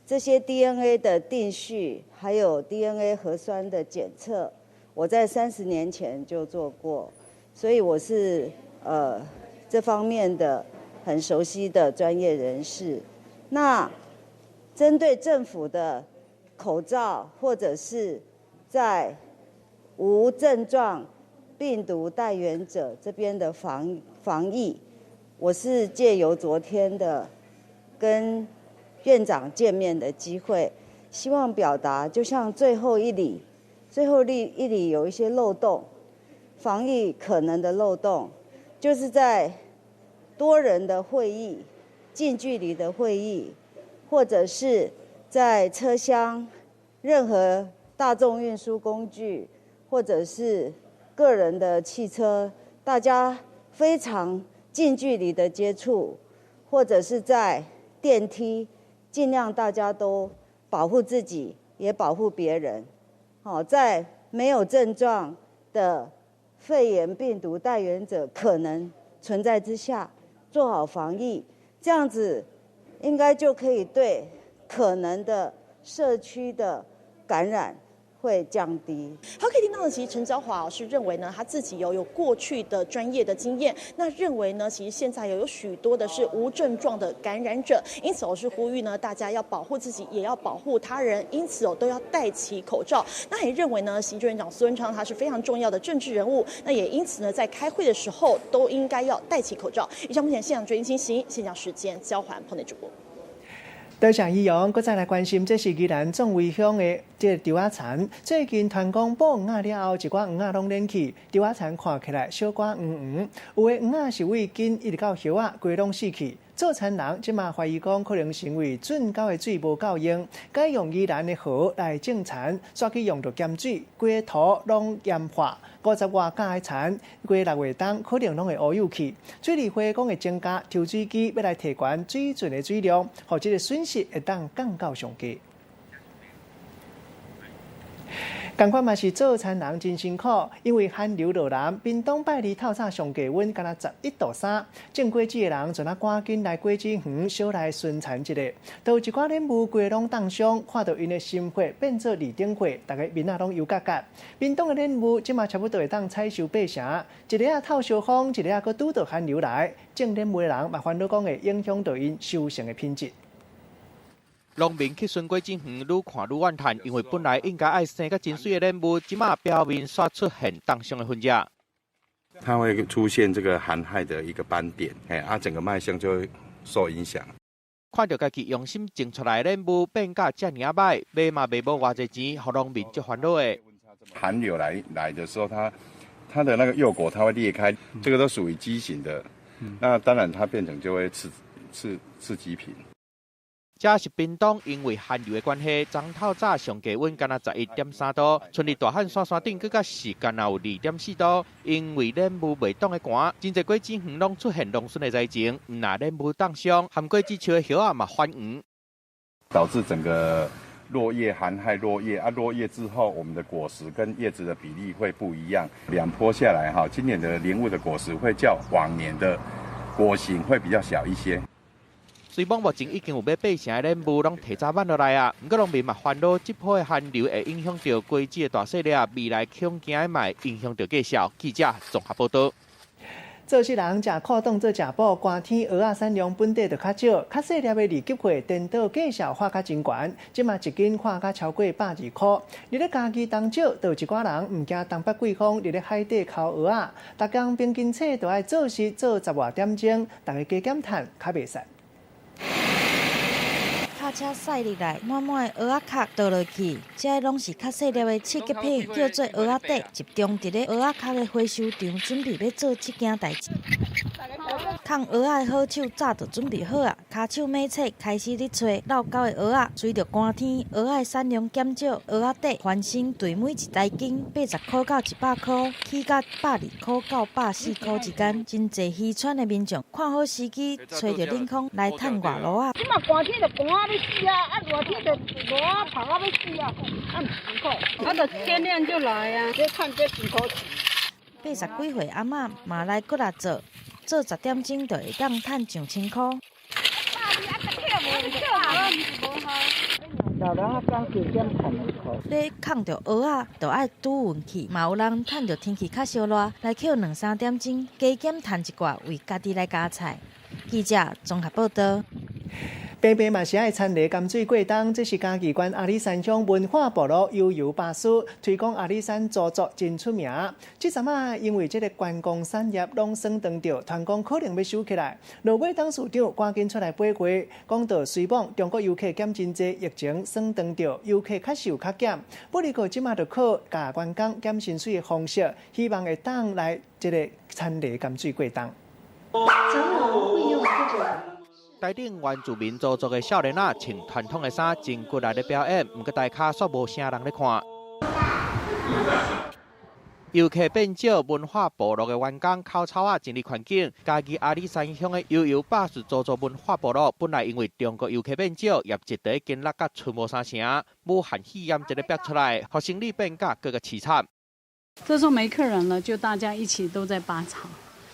Speaker 13: 這些 DNA 的定序，還有 DNA 核酸的檢測，我在30年前就做過，所以我是這方面的很熟悉的專業人士。那針對政府的口罩，或者是在無症狀病毒帶原者這邊的防疫，我是借由昨天的跟院長見面的機會，希望表達，就像最後一里，最後一里有一些漏洞，防疫可能的漏洞，就是在多人的會議、近距離的會議，或者是在車廂、任何大眾運輸工具，或者是個人的汽車，大家非常近距離的接觸，或者是在電梯。盡量大家都保護自己，也保護別人。好，在沒有症狀的肺炎病毒帶原者可能存在之下，做好防疫，這樣子應該就可以對可能的社區的感染會降低。
Speaker 12: 好，可以聽到的，其實陳椒華是認為呢，他自己有過去的專業的經驗，那認為呢，其實現在有許多的是無症狀的感染者，因此我是呼籲呢，大家要保護自己，也要保護他人，因此哦都要戴起口罩。那也認為呢，行政院長蘇貞昌他是非常重要的政治人物，那也因此呢，在開會的時候都應該要戴起口罩。以上目前現場最新情形，現將時間交還棚內主播。
Speaker 1: 多謝怡蓉，閣再來關心，這是宜蘭壯圍鄉的這個稻仔田。最近傳講捕魚仔了後，一寡魚仔攏免去，稻仔田看起來小可黃黃，有的魚仔是對根一直到葉仔，規攏死去。做田人這馬懷疑講，可能是因為圳溝的水無夠用，改用宜蘭的河來種田，煞去用著鹹水，規个土攏鹽化，50外甲的田，過6月冬可能攏會烏有去。水利會講會增加抽水機，欲來提懸水圳的水量，予這個損失會當降到上低。仝款嘛是做田人真辛苦，因為寒流落南，屏東拜二透早上低溫，敢若11.3度。種果子的人就若趕緊來果子園，小來巡田一下。都有一寡蓮霧規攏凍傷，看著𪜶的心血變做二等血，逐个面仔攏憂結結。屏東的蓮霧這馬差不多會當採收八成，一个仔透燒風，一个仔閣拄著寒流來，種蓮霧的人嘛煩惱講會影響著𪜶收成的品質。
Speaker 21: 農民去巡果子園，愈看愈怨嘆，因為本來應該愛生甲真媠的蓮霧，這馬表面煞出現凍傷的痕跡。
Speaker 9: 它會出現這個寒害的一個斑點，啊，整個賣相就會受影響。
Speaker 21: 看著家己用心種出來的蓮霧變甲遮爾仔䆀，賣嘛賣無偌濟錢，予農民足煩惱的。
Speaker 9: 寒流來的時候，它的那個幼果它會裂開，這個都屬於畸形的，那當然它變成就會次級品。
Speaker 21: 這是屏東，因為寒流的關係，昨透早上低溫敢若11.3度，春日大漢山山頂閣較是敢若有2.4度。因為蓮霧袂擋的寒，真濟果子園攏出現農損的災情，毋但蓮霧凍傷，含果子樹的葉仔嘛反黃，
Speaker 9: 導致整個落葉寒害落葉啊，落葉之後，我們的果實跟葉子的比例會不一樣。兩波下來哈，今年的蓮霧的果實會較往年的果型會比較小一些。
Speaker 21: 雖罔目前已經有欲八成的蓮霧攏提早挽落來啊，毋過農民嘛煩惱，這波的寒流會影響著果子的大細粒，未來恐驚嘛會影響著價數。記者綜合報導。
Speaker 1: 做事人食苦當做食補，寒天蚵仔產量本底就較少，較細粒的二級貨顛倒價數喊較真懸，這馬一斤喊較超過120箍。佇咧嘉義東石，就有一寡人毋驚東北季風，佇咧海底剾蚵仔，逐工平均起都愛做時做10外點鐘，逐家加減趁較袂使。
Speaker 14: 卡車駛入來，滿滿的蚵仔殼倒落去，這攏是較細粒的次級品，叫做蚵仔底，集中佇咧蚵仔殼的回收場，準備欲做這件代誌。崁蚵仔的好手早就準備好啊，跤手猛切開始咧揣落溝的蚵仔。隨著寒天，蚵仔的產量減少，蚵仔底翻身對每一台斤80箍到100箍，起價120箍到140箍之間。真濟漁村的民眾看好時機，揣著冷風來趁外路仔。
Speaker 15: 這馬寒天就寒啊欲死啊，啊熱天就熱啊曬啊欲死啊，啊毋辛苦。啊，就天亮就來啊，這趁這辛苦錢。
Speaker 14: 80幾歲阿嬤嘛來過來做。做10點鐘就會當趁上千箍。咧崁著蚵仔，就愛拄運氣，嘛有人趁著天氣較燒熱，來抾兩三點鐘，加減趁一寡，為家己來加菜。記者綜合報導。
Speaker 1: 平平嘛是愛田螺甘水過冬，這是嘉義縣阿里山鄉文化部落悠遊巴士推廣阿里山鑄作真出名。這陣仔因為這个觀光產業攏損斷著，傳講可能欲收起來。落尾董事長趕緊出來回話，講到雖罔中國遊客減真濟，疫情損斷著，遊客確實有較減。不過這馬就靠共員工減薪水的方式，希望會當來這个田螺甘水過冬。
Speaker 21: 台頂原住民族族的少年仔穿傳統的衫，真骨力咧表演，毋過台跤煞無啥人咧看。遊客變少，文化部落的員工口草仔整理環境。嘉義阿里山鄉的悠遊巴士鄒族文化部落，本來因為中國遊客變少，業績佇咧經歷甲賰無啥成，武漢肺炎一个爆出來，予生理變甲閣較淒慘。
Speaker 16: 這時候沒客人了，就大家一起都在拔草，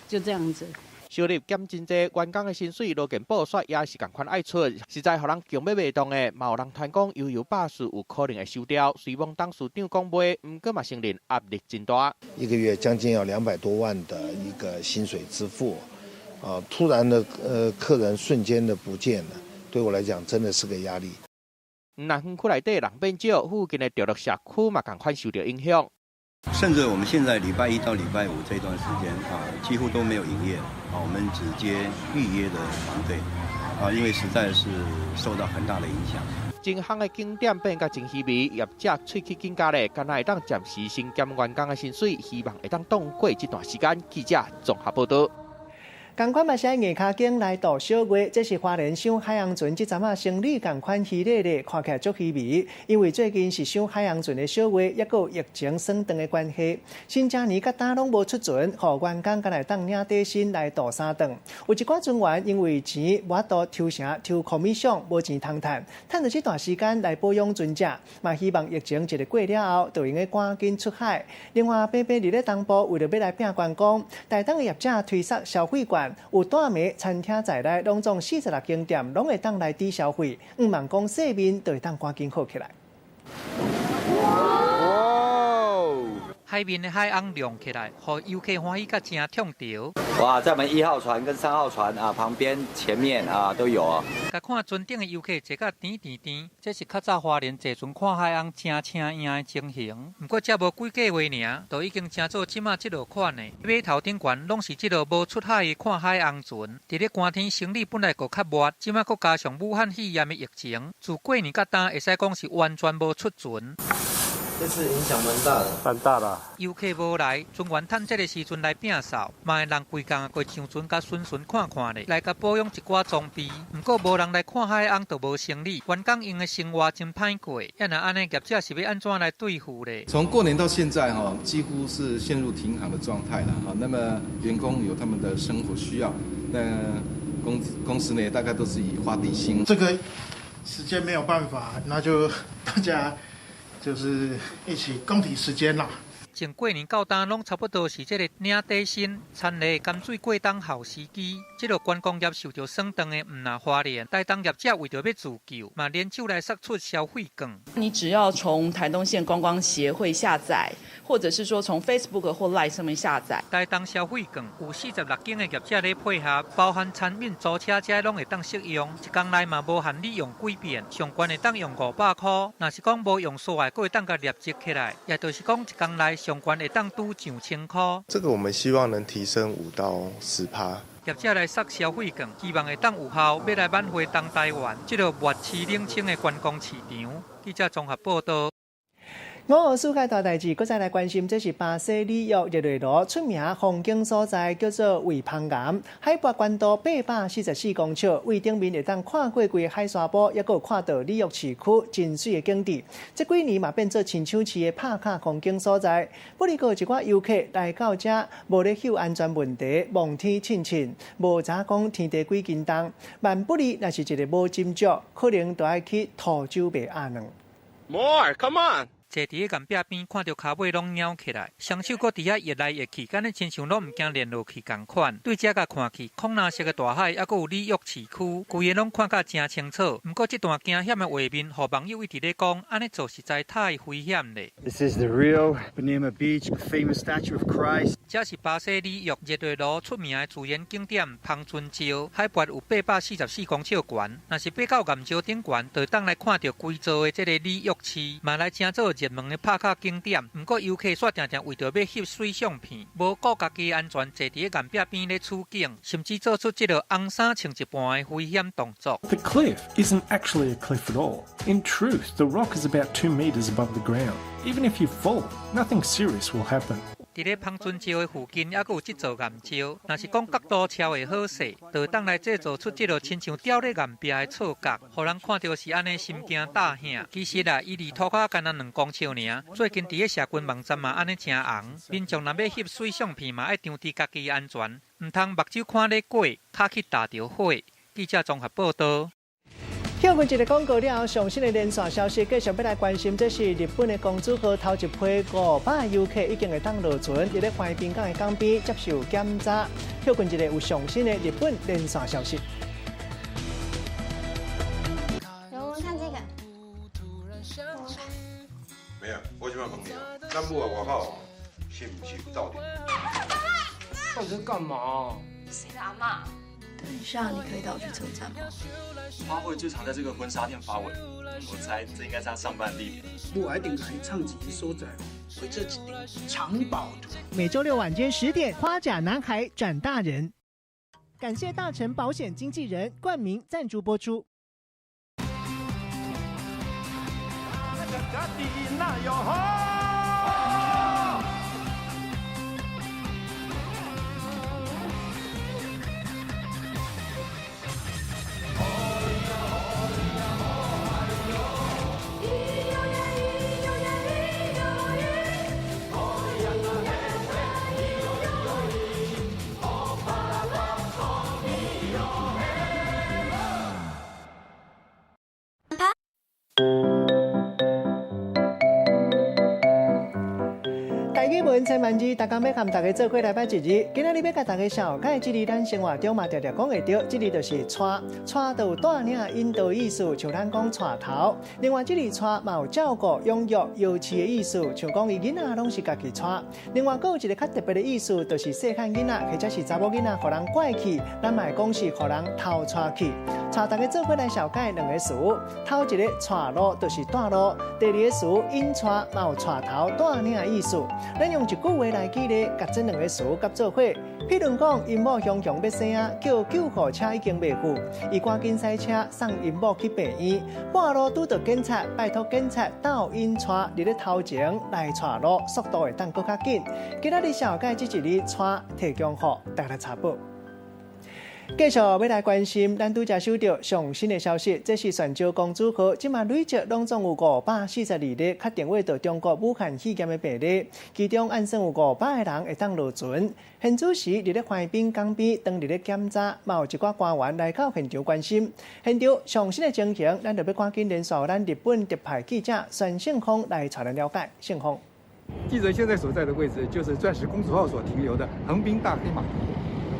Speaker 16: 就這樣子。
Speaker 21: 收入減真濟，員工的薪水勞健保煞也是仝款愛出，實在予人強欲袂動的。嘛有人傳講悠遊巴士有可能會收掉，雖罔董事長講袂，毋過嘛承認壓力真大。
Speaker 17: 一個月將近要200多萬的一個薪水支付，啊，突然的，客人瞬間的不見了，對我來講真的是個壓力。
Speaker 21: 毋但園區內底人變少，附近的著落社區嘛仝款受著影響。
Speaker 18: 甚至我們現在禮拜一到禮拜五這段時間啊，幾乎都沒有營業啊，我們只接預約的團隊啊，因為實在是受到很大的影響。
Speaker 21: 真夯的景點變甲真稀微，業者喙齒緊咬咧，敢若會當暫時先減員工的薪水，希望會當擋過這段時間。記者綜合報導。
Speaker 1: 仝款嘛是愛硬跤間來度小月，這是花蓮賞海翁船這陣仔生理仝款虛咧咧，看起來足稀微。因為最近是賞海翁船的小月，抑閣有疫情鎖斷的關係，新正年佮今攏無出船，予員工干焦會當領底薪來度三頓。有一寡船員因為錢無法度抽成抽 commission，無錢通趁，趁著這段時間來保養船隻，嘛希望疫情一个過了後，就會用趕緊出海。另外，平平佇咧東部為著欲來拼觀光，台東的業者推捒消費券，有大暝餐廳在內，攏總46間店攏會當來抵消費，向望講世面就會當趕緊好起來。
Speaker 24: 海面的海翁亮起來，予遊客歡喜甲誠暢著。
Speaker 2: 哇，在我們1號船跟3號船啊旁邊、前面啊都有啊。
Speaker 24: 共看船頂的遊客坐甲甜甜甜，這是較早花蓮坐船看海翁誠請影的情形。毋過才無幾個月爾，就已經成做這馬這落款的。碼頭頂懸攏是這落無出海的看海翁船。佇咧寒天生理本來就較熱，這馬閣加上武漢肺炎的疫情，自過年到今會使講是完全無出船。
Speaker 25: 這次影響蠻大的，蠻大的。
Speaker 24: 遊客無來，船員趁這个時陣來摒掃，嘛會人規工過上船共巡巡看看咧，來共保養一寡裝備。毋過無人來看海翁，就無生理，員工𪜶的生活真歹過。啊若按呢，業者是欲按怎來對付咧？
Speaker 3: 從過年到現在，哈，幾乎是陷入停航的狀態了，哈。那麼員工有他們的生活需要，那公司呢，大概都是以發底薪。
Speaker 4: 這個時間沒有辦法，那就大家就是一起共體時艱啦。
Speaker 24: 從過年到今，攏差不多是這个領底薪、田螺甘水過冬好時機。這个觀光業受著損斷的，毋但花蓮、台東業者為著欲自救，嘛聯手來釋出消費券。
Speaker 6: 你只要從台東縣觀光協會下載，或者是說從 Facebook 或 Line 上面下載。
Speaker 24: 台東消費券有46間的業者咧配合，包含餐飲、租車這攏會當適用。一工內嘛無限你用幾遍，上懸會當用500箍。若是講無用煞的，閣會當共疊積起來，也就是講一工內上懸會當拄上千箍。
Speaker 20: 這個我們希望能提升5到10%。
Speaker 24: 業者來釋消費券，希望會當有效，欲來挽回東台灣這个熱市冷清的觀光市場。記者綜合報導。
Speaker 1: 五號世界大代誌，閣再來關心，這是巴西里約熱內盧出名風景所在，叫做圍芳岩，海拔懸度844公尺，位頂面會當看過規个海沙埔，抑閣有看到里約市區真媠的景致。這幾年嘛變做親像市的拍卡風景所在。不過，一寡遊客來到遮，無咧翕安全問題，望天凊凊，無知影講天地幾斤重。萬不利，若是一个無斟酌，可能就愛去吐酒賣鴨卵。
Speaker 22: More, come on！
Speaker 24: 坐佇咧岩壁邊，看著跤尾攏拗起來，雙手閣佇遐搖來搖去，敢若親像攏毋驚連落去仝款。對遮共看去，空藍色的大海，抑閣有里約市區，規个攏看甲誠清楚。毋過這段驚險的畫面，予網友一直咧講，按呢做實在太危險咧。
Speaker 23: This is the Rio Ipanema Beach, famous statue of Christ.
Speaker 24: 這是巴西里約熱內盧出名的自然景點芳村石，海拔有844公尺懸。若是爬到岩石頂懸，就會當來看著規座的這个里約市，嘛來成做熱門的拍卡景點。毋過遊客煞定定為著欲翕媠相片，無顧家己安全，坐佇咧岩壁邊咧取景，甚至做出這个紅衫穿一半的危險動作。
Speaker 28: The cliff isn't actually a cliff at all. In truth, the rock is about 2 meters above the ground. Even if you fall, nothing serious will happen.
Speaker 24: 佇咧芳村石的附近，抑閣有這座岩石。若是講角度超會好勢，就會當來製造出這个親像吊咧岩壁的錯覺，予人看著是按呢心驚膽嚇。其實啊，伊離塗跤干焦2公尺爾。最近佇咧社群網站嘛按呢誠紅，民眾若欲翕媠相片嘛，愛注意家己安全，毋通目睭看咧過，跤去踏著火。記者綜合報導。
Speaker 1: 歇睏一个廣告了後，上新的連線消息，繼續欲來關心，這是日本的公主號頭一批500遊客已經會當落船，佇咧環濱港的港邊接受檢查。歇睏一个有上新的日本連線消息。
Speaker 29: 我們看這個。
Speaker 30: 沒有，我這擺問你哦，咱母啊外口是毋是有鬥陣？
Speaker 31: 到底在幹嘛？
Speaker 19: 誰的阿嬤？
Speaker 32: 等一下，你可以帶我去車站嗎？
Speaker 33: 花卉最常在這個婚紗店發文，我猜這應該是他上班的地點。
Speaker 34: 我一定來唱一個所在，繪這一張藏寶圖。
Speaker 1: 每週六晚間10點，《花甲男孩轉大人》。感謝大成保險經紀人冠名贊助播出。台語文千萬字，逐工欲佮大家做伙來捌一字。今仔日欲共大家紹介這字，咱生活中嘛定定講會著，這字就是帶，帶就有帶領引導意思，像咱講帶頭。另外，這字帶嘛有照顧、養育、搖飼的意思，像講伊囡仔攏是家己帶。另外，閣有一个較特別的意思，就是細漢囡仔或者是查某囡仔，予人拐去，咱嘛會講是予人偷帶去。帶大家做伙來紹介兩个詞，頭一个帶路就是帶路，第二个詞引帶嘛有帶頭帶領的意思。咱用一句話來舉例，共這兩个詞佮做伙。譬如講，𪜶某雄雄欲生仔，叫救護車已經袂赴，伊趕緊駛車送𪜶某去病院。半路拄著警察，拜託警察鬥引帶佇咧頭前來帶路，速度會當閣較緊。今仔日紹介這一字帶，提供予大家來查寶。繼續欲來關心，咱拄才收著上新的消息，這是璇石公主號，這馬累積攏總有542例確定著中國武漢肺炎的病例，其中按算有500個人會當落船。現此時佇咧橫濱港邊，當佇咧檢查，嘛有一寡官員來到現場關心。現場上新的情形，咱就欲趕緊連線咱日本特派記者孫勝峰來帶咱了解。勝峰，
Speaker 5: 記者現在所在的位置就是鑽石公主號所停留的橫濱大黑碼頭。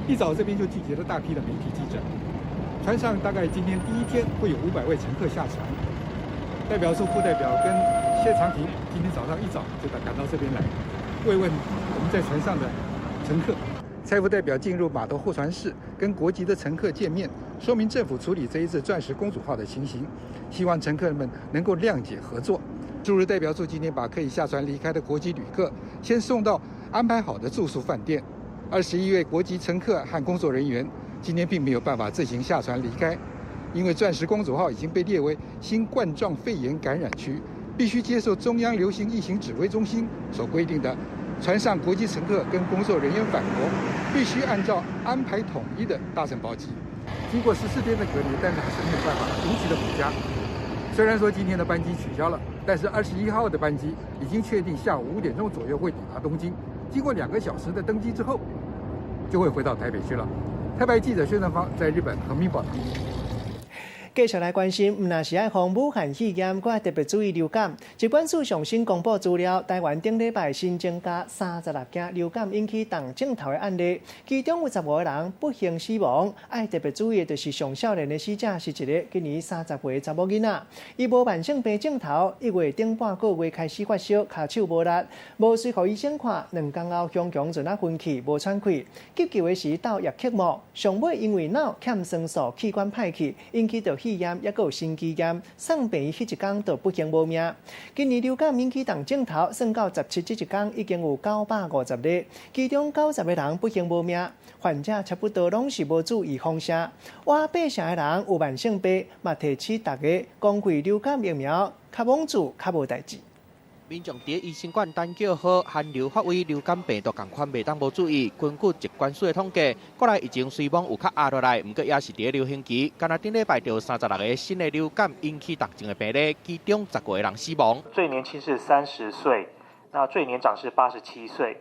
Speaker 5: 一早這邊就聚集了大批的媒體記者，船上大概今天第一天會有500位乘客下船。代表處副代表跟謝長廷今天早上一早就趕到這邊來慰問我們在船上的乘客。蔡副代表進入碼頭候船室，跟國籍的乘客見面，說明政府處理這一次鑽石公主號的情形，希望乘客們能夠諒解合作。駐日代表處今天把可以下船離開的國籍旅客先送到安排好的住宿飯店。21位國籍乘客和工作人員今天並沒有辦法自行下船離開，因為鑽石公主號已經被列為新冠狀肺炎感染區，必須接受中央流行疫情指揮中心所規定的，船上國籍乘客跟工作人員返國必須按照安排統一的搭乘包機。經過14天的隔離，但是還是沒有辦法如期的回家。雖然說今天的班機取消了，但是21號的班機已經確定下午5點鐘左右會抵達東京。經過2個小時的登機之後，就會回到台北去了。特派記者薛正芳在日本橫濱報道。
Speaker 1: 繼續來關心，毋但是愛防武漢肺炎，閣愛特別注意流感。疾管署上新公布資料，台灣頂禮拜新增加36件流感引起重症頭的案例，其中有15個人不幸死亡。愛特別注意的就是上少年的死者是一个今年30歲查某囡仔，伊無慢性病症頭，1月頂半個月開始發燒，跤手無力，無隨予醫生看，2工後雄雄就若昏去，無喘氣。急救的時鬥葉克膜，上尾因為腦欠酸素，器官歹去，引起著肺炎，抑閣有心肌炎，送病院彼一工就不幸無命。今年流感引起重症頭，算到17這一工已經有950例，其中90個人不幸無命。患者差不多攏是無注意風險。倚8成的人有慢性病，嘛提醒大家公費流感疫苗較罔注較無代誌。
Speaker 21: 民眾佇醫生館等叫號，寒流發威，流感病毒仝款袂當無注意。根據疾管署的統計，國內疫情雖罔有較壓落來，毋過也是佇流行期。干焦頂禮拜就有36個新的流感引起重症的病例，其中15個人死亡。
Speaker 7: 最年輕是30歲，那最年長是87歲。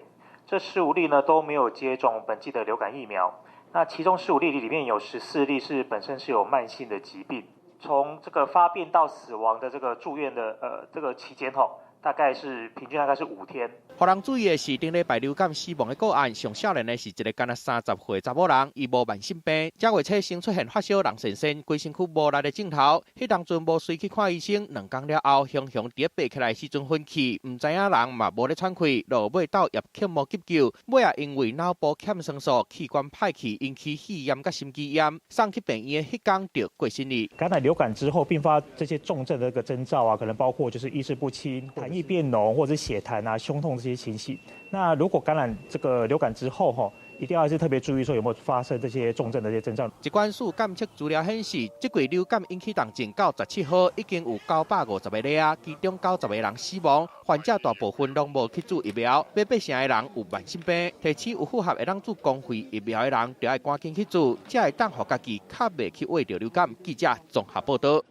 Speaker 7: 這15例呢都沒有接種本劑的流感疫苗。那其中15例裡面有14例是本身是有慢性的疾病，從這個發病到死亡的這個住院的這個期間吼，大概是平均大概是5天。
Speaker 21: 予人注意的是，頂禮拜流感死亡的個案，上少年的是一个干焦30歲查某人，伊無慢性病，這月初先出現發燒、人神神、規身軀無力的症頭，彼當陣無隨去看醫生，2工了後，雄雄佇爬起來時陣昏去，毋知影人嘛無咧喘氣，落尾鬥葉克膜急救，尾仔因為腦部欠酸素、器官歹去，引起肺炎佮心肌炎，送去病院的彼工就過身去。
Speaker 7: 感染流感之後，併發這些重症的一個徵兆啊，可能包括就是意識不清、痰液變濃，或者血痰啊、胸痛這些情形。那如果感染這個流感之後，吼，一定要是特別注意說有沒有發生這些重症的這些徵兆。
Speaker 21: 疾管署監測資料顯示，這季流感引起重症到17號已經有950個例啊，其中90個人死亡。患者大部分攏無去注疫苗，欲8成的人有慢性病。提醒有符合會當注公費疫苗的人，就愛趕緊去注，才會當予家己較袂去患著流感。記者綜合報道。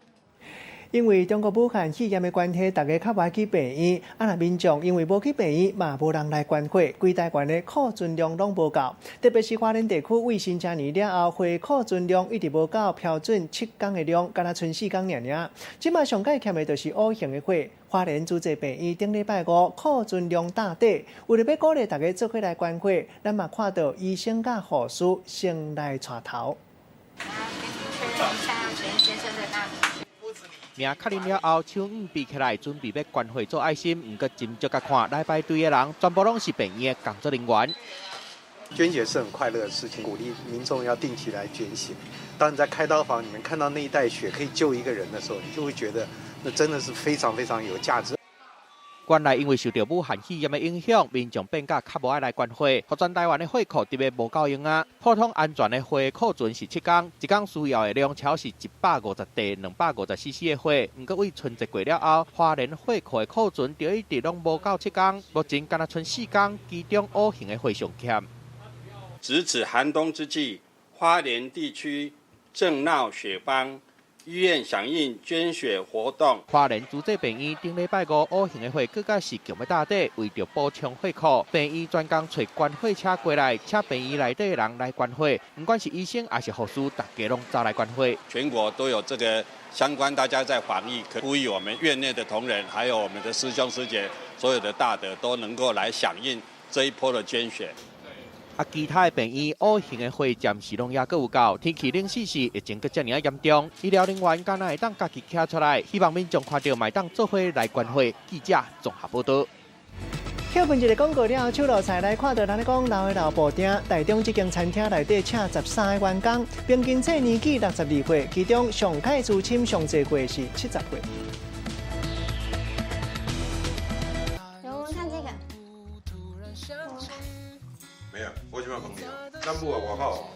Speaker 1: 因為中國武漢肺炎的關係，大家較無愛去病院。啊，若民眾因為無去病院，嘛無人來捐血，規台灣的庫存量攏無夠。特別是花蓮地區，為新正年了後，血庫存量一直無夠標準7工的量，敢若賰4工爾爾。這馬上蓋欠的就是 O 型的血。花蓮慈濟病院頂禮拜五庫存量打底，為著欲鼓勵大家做伙來捐血，咱嘛看到醫生佮護士先來帶頭。
Speaker 21: 名確認了後，手五比起來，準備欲捐血做愛心。毋過斟酌共看，來排隊的人全部攏是病院的工作人員。
Speaker 2: 捐血是很快樂的事情，鼓勵民眾要定期來捐血。當你在開刀房裡面看到那一袋血可以救一個人的時候，你就會覺得那真的是非常非常有價值。
Speaker 21: 原來因為受著武漢肺炎的影響，民眾變甲較無愛來捐血，予全台灣的血庫特別無夠用啊。普通安全的血庫存是7工，一工需要的量超是150袋、250 cc 的血。毋過為春節過了後，花蓮血庫的庫存就一直攏無夠7工，目前敢若賰4工，其中 O 型的血上欠。
Speaker 8: 值此寒冬之際，花蓮地區正鬧血荒。醫院響應捐血活動。
Speaker 21: 花蓮慈濟病院頂禮拜五 O 型的血，閣較是強欲打底，為著補充血庫，病院專工揣捐血車過來，請病院內底的人來捐血，毋管是醫生抑是護士，大家攏走來捐血。
Speaker 8: 全國都有這個相關，大家在防疫，可呼籲我們院內的同仁，還有我們的師兄師姐，所有的大德都能夠來響應這一波的捐血。
Speaker 21: 啊，其他的病院 O 型的血暫時攏猶閣有夠，天氣冷死時，疫情閣遮爾仔嚴重，醫療人員敢若會當家己徛出來，希望民眾看著嘛會當做伙來捐血。記者綜合報導。
Speaker 1: 歇睏一个廣告了後，手路菜來看著人咧講老的老布丁，台中這間餐廳內底請13个員工，平均歲年紀62歲，其中上蓋資深上濟歲是70歲。
Speaker 30: 沒有，我這擺問你哦，咱母佇外口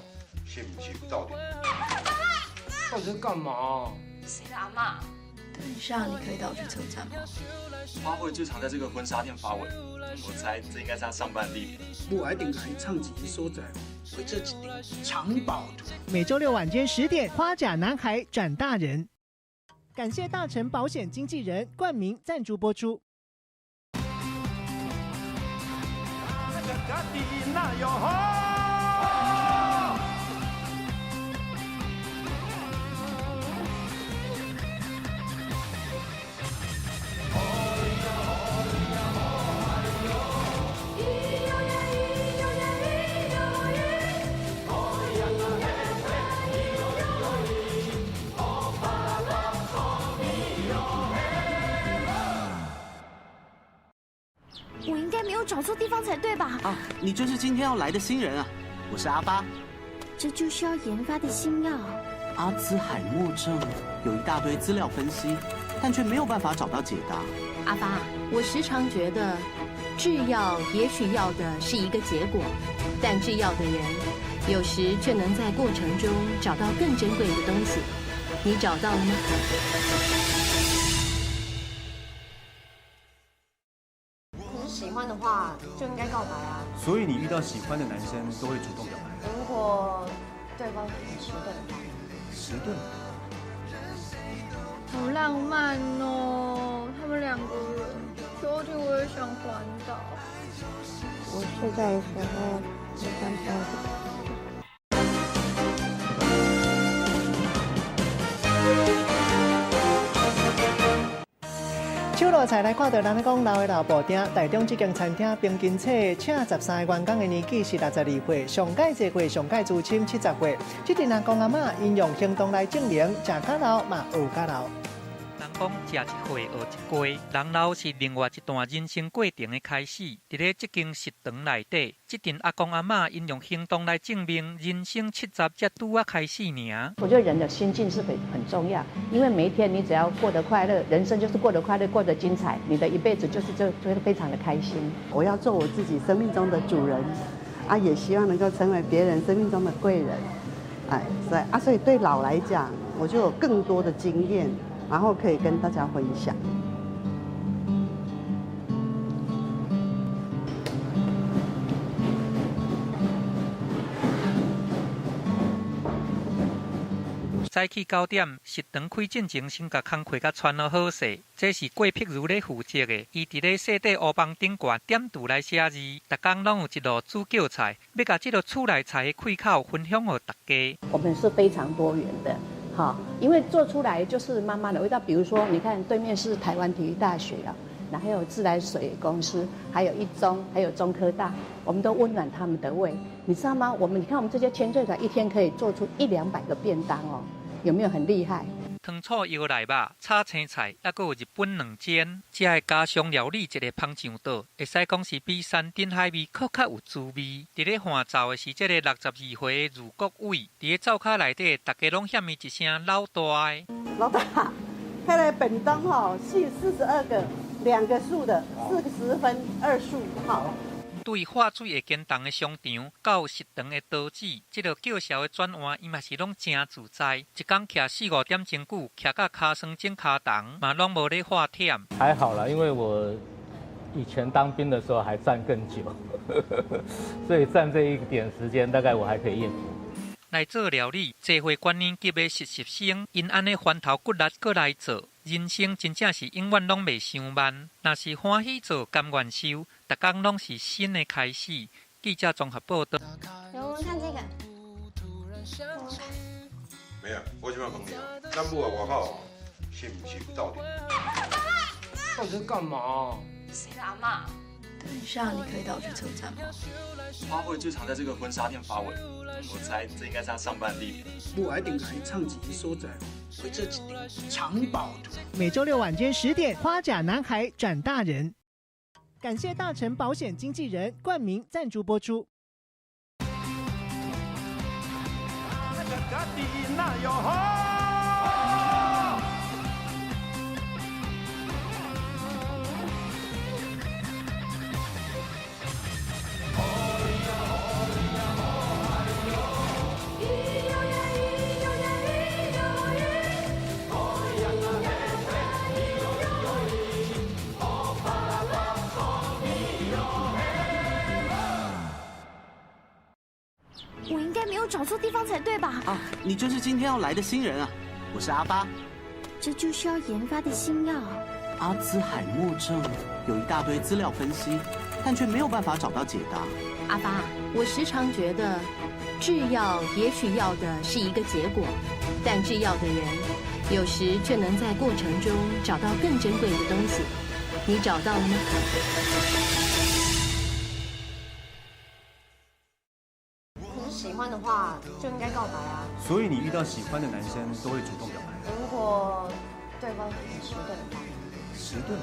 Speaker 30: 是毋是有鬥陣？
Speaker 31: 到底在幹嘛？
Speaker 32: 誰的阿嬤？等一下，你可以帶我去車站嗎？
Speaker 33: 花卉最常在這個婚紗店發文，我猜這應該是他上班地點。
Speaker 34: 我一定來唱一个所在，繪這一張藏寶圖。
Speaker 1: 每週六晚間10點，《花甲男孩轉大人》。感謝大成保險經紀人冠名贊助播出。
Speaker 29: 我應該沒有找錯地方才對吧？
Speaker 9: 啊，你就是今天要來的新人啊！我是阿發。
Speaker 29: 這就是要研發的新藥。
Speaker 9: 阿茲海默症有一大堆資料分析，但卻沒有辦法找到解答。
Speaker 10: 阿發，我時常覺得，製藥也許要的是一個結果，但製藥的人有時卻能在過程中找到更珍貴的東西。你找到了嗎？
Speaker 29: 喜歡的話就應該告白啊！
Speaker 11: 所以你遇到喜歡的男生都會主動表白？
Speaker 29: 如果對方很遲鈍的話。
Speaker 11: 遲鈍？
Speaker 32: 好浪漫哦，他們兩個人，秋天我也想環島。
Speaker 29: 我睡覺的時候沒關窗子。
Speaker 1: 手路菜來看著人咧講老的老布丁，台中這間餐廳平均歲請13个員工的年紀是62歲，上蓋濟歲，上蓋資深70歲。這陣阿公阿嬤𪜶用行動來證明，食較老嘛學較老。
Speaker 24: 人講食一歲學一瓜，人老是另外一段人生過程的開始。佇咧這間食堂內底，這陣阿公阿嬤𪜶用行動來證明，人生70才拄仔開始爾。
Speaker 12: 我覺得人的心境是很重要，因為每一天你只要過得快樂，人生就是過得快樂，過得精彩，你的一輩子就會非常的開心。
Speaker 13: 我要做我自己生命中的主人，啊，也希望能夠成為別人生命中的貴人，哎，所以對老來講，我就有更多的經驗。然後可以跟大家分享。
Speaker 24: 早起9点，食堂开进前先共工课共传好好势。这是郭碧如咧负责的，伊伫咧细块乌枋顶悬点图来写字，逐工拢有一路煮叫菜，欲共这个厝内菜的开口分享予大家。
Speaker 12: 我们是非常多元的，好，因为做出来就是妈妈的味道。比如说，你看对面是台湾体育大学啊，然后还有自来水公司，还有一中，还有中科大，我们都温暖他们的胃，你知道吗？你看我们这些千岁团一天可以做出100-200个便当哦，有没有很厉害？
Speaker 24: 糖醋药内肉、炒青菜，犹阁有日本卵煎，这个家常料理一个捧上桌，会使讲是比山珍海味阁较有滋味。伫咧伴奏的是这个62岁的余国伟，伫咧灶跤内底，大家拢喊伊一声老大的。
Speaker 13: 老大，彼个便当吼，42个，2个数的，40分2数，好。
Speaker 24: 对化水会坚冻的商场，到食堂的刀子，这个叫嚣的转换，伊嘛是拢真自在。一工徛4-5点钟久，徛到跤酸整跤重，嘛拢无咧话忝。
Speaker 3: 还好啦，因为我以前当兵的时候还站更久，所以站这一点时间，大概我还可以应付。
Speaker 24: 来做料理，济会观音级的实习生，𪜶按呢翻头骨力阁来做，人生真正是永远拢袂伤慢。若是欢喜做，甘愿受，逐工拢是新的开始。记者综合报道。
Speaker 29: 我们看这个。
Speaker 30: 没有，我这摆问你哦，咱母啊外口是毋是有斗阵？
Speaker 31: 到底是干嘛？
Speaker 19: 谁的阿嬷？
Speaker 32: 等一下，你可以带我去车站吗？
Speaker 33: 花卉最常在这个婚纱店发文，我猜这应该是他上班的地点。
Speaker 34: 我一定来唱一个所在，绘这一张藏宝图。
Speaker 1: 每周六晚间10点，《花甲男孩转大人》。感谢大成保险经纪人冠名赞助播出。
Speaker 4: 我应该没有找错地方才对吧？
Speaker 9: 啊，你就是今天要来的新人啊！我是阿发。
Speaker 4: 这就是要研发的新药。
Speaker 9: 阿兹海默症有一大堆资料分析，但却没有办法找到解答。
Speaker 10: 阿发，我时常觉得，制药也许要的是一个结果，但制药的人有时却能在过程中找到更珍贵的东西。你找到了吗？
Speaker 29: 喜欢的话就应该告白啊！
Speaker 11: 所以你遇到喜欢的男生都会主动表白？
Speaker 29: 如果对方很迟钝的话，
Speaker 11: 迟钝？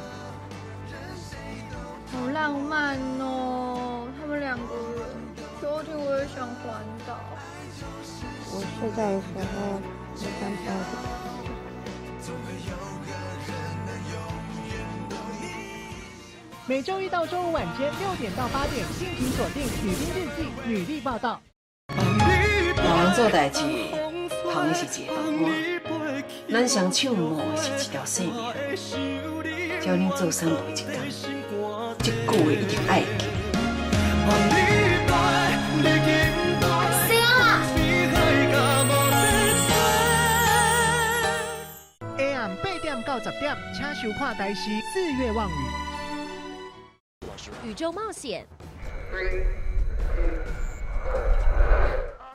Speaker 32: 好浪漫哦，他们两个人，秋天我也想环岛。
Speaker 29: 我睡觉的时候会这样抱着。
Speaker 1: 每周一到周五晚间6点到8点，敬请锁定《女兵日记》女力报道。
Speaker 6: 老人做代志，捧的是一个饭碗，咱双手摸的是一条性命。只要恁做三步一工，这句话一定爱记。
Speaker 1: 下暗8点到10点，请收看台视《四月望雨》。
Speaker 10: 宇宙冒险。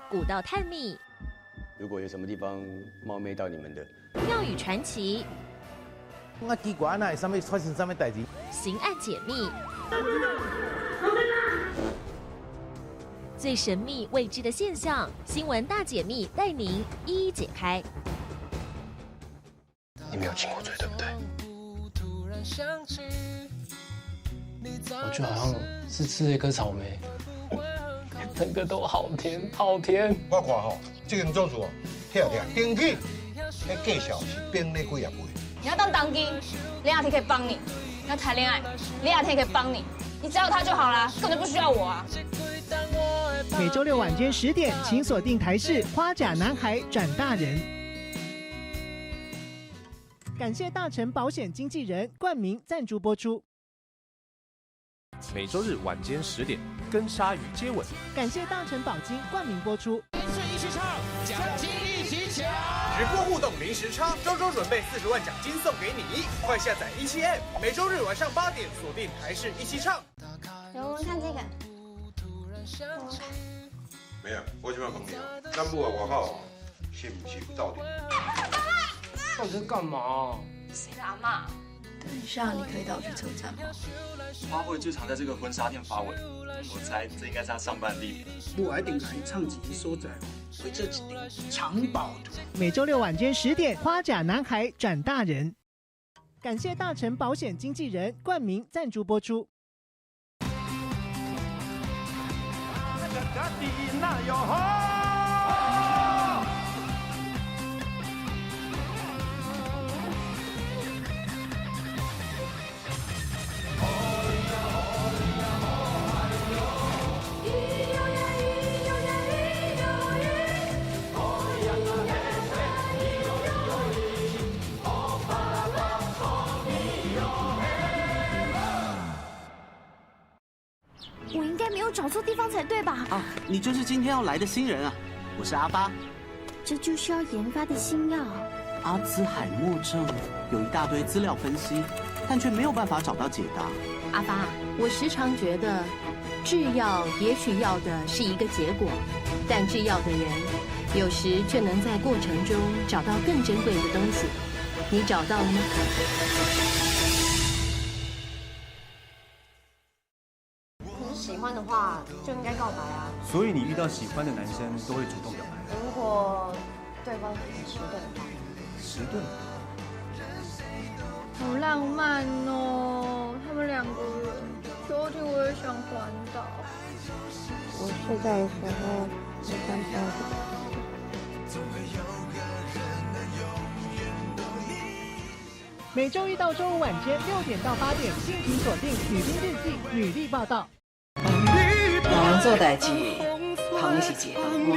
Speaker 10: 古道探秘，
Speaker 14: 如果有什么地方冒昧到你们的，
Speaker 10: 庙宇传奇，
Speaker 15: 我奇怪，那会啥物发生啥物代志？
Speaker 10: 刑案解密，最神秘未知的现象，新闻大解密带您一一解开。
Speaker 33: 你没有亲过嘴，对不对？
Speaker 31: 我就好像是吃了一颗草莓。整个都好甜，好甜。
Speaker 30: 我看吼，这间做厝哦，拆拆登记，彼介绍是变咧几啊倍。
Speaker 19: 你要当当机，林雅婷可以帮你；你要谈恋爱，林雅婷可以帮你。你只要他就好啦，根本就不需要我啊。
Speaker 1: 每周六晚间10点，请锁定台视《花甲男孩转大人》。感谢大成保险经纪人冠名赞助播出。
Speaker 16: 每周日晚间10点，跟鲨鱼接吻。
Speaker 1: 感谢大成宝金冠名播出。
Speaker 17: 一起唱，奖金一起抢。
Speaker 18: 直播
Speaker 2: 動零時差，周周準備40萬獎金送給你，快下載17 App，每周日晚上8點鎖定台視一起唱。
Speaker 29: 我們看這個。
Speaker 30: 沒有，我這擺問你哦，咱母佇外口是毋是有鬥陣？
Speaker 31: 到底在幹嘛？
Speaker 19: 誰的阿嬤？
Speaker 32: 等一下，你可以帶我去車站嗎？
Speaker 33: 花卉最常在這個婚紗店發文，我猜這應該是他上班地點。
Speaker 34: 我一定來唱一個所在，繪這一張藏寶圖。
Speaker 1: 每周六晚間10點，花甲男孩轉大人。感謝大成保險經紀人冠名贊助播出。
Speaker 4: 我應該沒有找錯地方才對吧？
Speaker 9: 啊，你就是今天要來的新人啊！我是阿發。
Speaker 4: 這就是要研發的新藥。
Speaker 9: 阿茲海默症有一大堆資料分析，但卻沒有辦法找到解答。
Speaker 10: 阿發，我時常覺得，制藥也許要的是一個結果，但制藥的人有時卻能在過程中找到更珍貴的東西。你找到了嗎？
Speaker 29: 喜歡的話就應該告白啊！
Speaker 11: 所以你遇到喜歡的男生都會主動表白？
Speaker 29: 如果對方很遲鈍的話，
Speaker 11: 遲鈍？
Speaker 32: 好浪漫哦，他們兩個人，秋天我也想環島。
Speaker 29: 我睡覺的時候，我想抱着。
Speaker 1: 每周一到周五晚間6點到8點，敬請鎖定《女兵日記》女力報道。
Speaker 6: 老人做代誌，捧的是一個飯碗；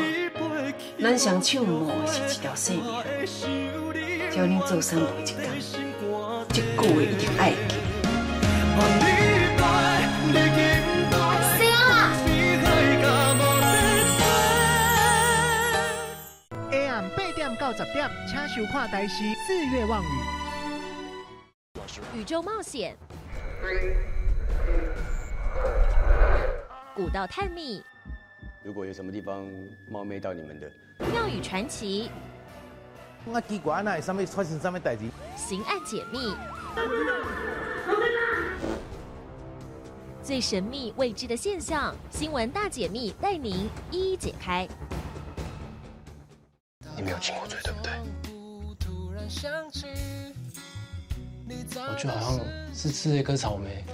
Speaker 6: 咱雙手摸的是一條性命。照恁做三陪一工，這句話一定愛記。
Speaker 4: 死啊
Speaker 1: ！AM 8點到10點，請收看台視四月望雨。
Speaker 10: 宇宙冒險。古道探秘，
Speaker 14: 如果有什麼地方冒昧到你們的，
Speaker 10: 廟宇傳奇，
Speaker 15: 我奇怪，哪會啥物發生啥物代誌？
Speaker 10: 刑案解密，最神秘未知的現象，新聞大解密帶您一一解開。
Speaker 31: 你沒有親過嘴，對不對？我就好像是吃了一顆草莓。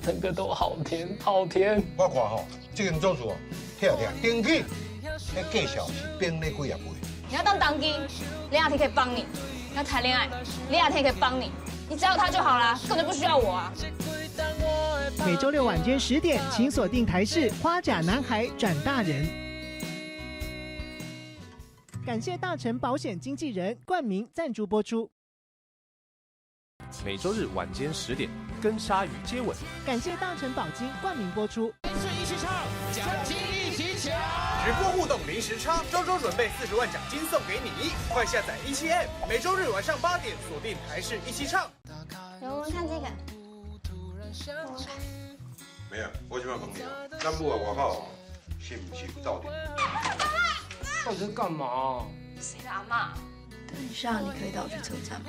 Speaker 31: 整個都好甜，好甜。
Speaker 30: 我看吼，這間做事哦，拆拆登記，彼介紹是變咧幾仔倍。
Speaker 19: 你要當當機，李亞天可以幫你；你要談戀愛，李亞天可以幫你。你只要他就好啦，根本就不需要我啊。
Speaker 1: 每周六晚間10點，請鎖定台視《花甲男孩轉大人》。感謝大成保險經紀人冠名贊助播出。
Speaker 16: 每周日晚間10點，跟鯊魚接吻。
Speaker 1: 感謝大成保金冠名播出。
Speaker 2: 一起唱，獎金一起搶。直播互動零時差，周周準備40萬獎金送給你，快下載17 App，每周日晚上8點鎖定台視一起唱。
Speaker 29: 我們看這個。
Speaker 30: 沒有，我這擺問你哦，咱母佇外口是毋是有鬥陣？
Speaker 31: 到底在幹嘛？
Speaker 19: 誰的阿嬤？
Speaker 32: 等一下，你可以帶我去車站嗎？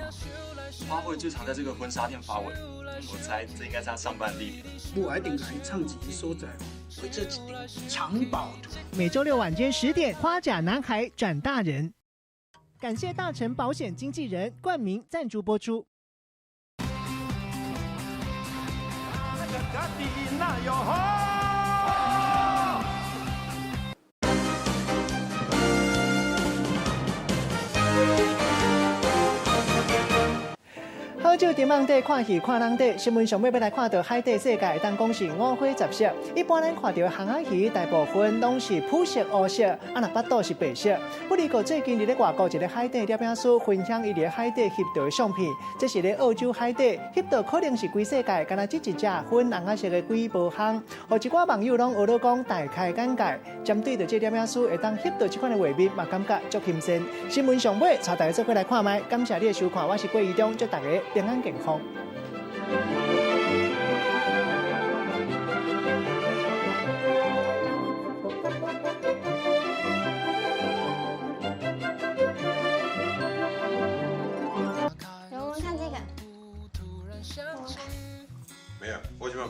Speaker 33: 花卉最常在這個婚紗店發文，我猜這應該是他上班地點。
Speaker 34: 我一定來唱一個所在，繪這一張藏寶圖。
Speaker 1: 每周六晚間10點，《花甲男孩轉大人》。感謝大成保險經紀人冠名贊助播出。好少伫網底看戲看人底，新聞上尾欲來看著海底世界，會當講是五花雜色。一般咱看著魟仔魚，大部分攏是膚色烏色，啊若腹肚是白色。不過最近佇咧外國一個海底攝影師分享伊佇咧海底翕著的相片，這是咧澳洲海底翕著，可能是規世界敢若這一隻粉紅仔色的鬼無魟，予一寡網友攏學咧講大開眼界。針對著這攝影師會當翕到這款的畫面，嘛感覺足新鮮。新聞上尾，帶大家做伙來看覓。感謝你的收看，我是郭怡中，祝大家平安健康。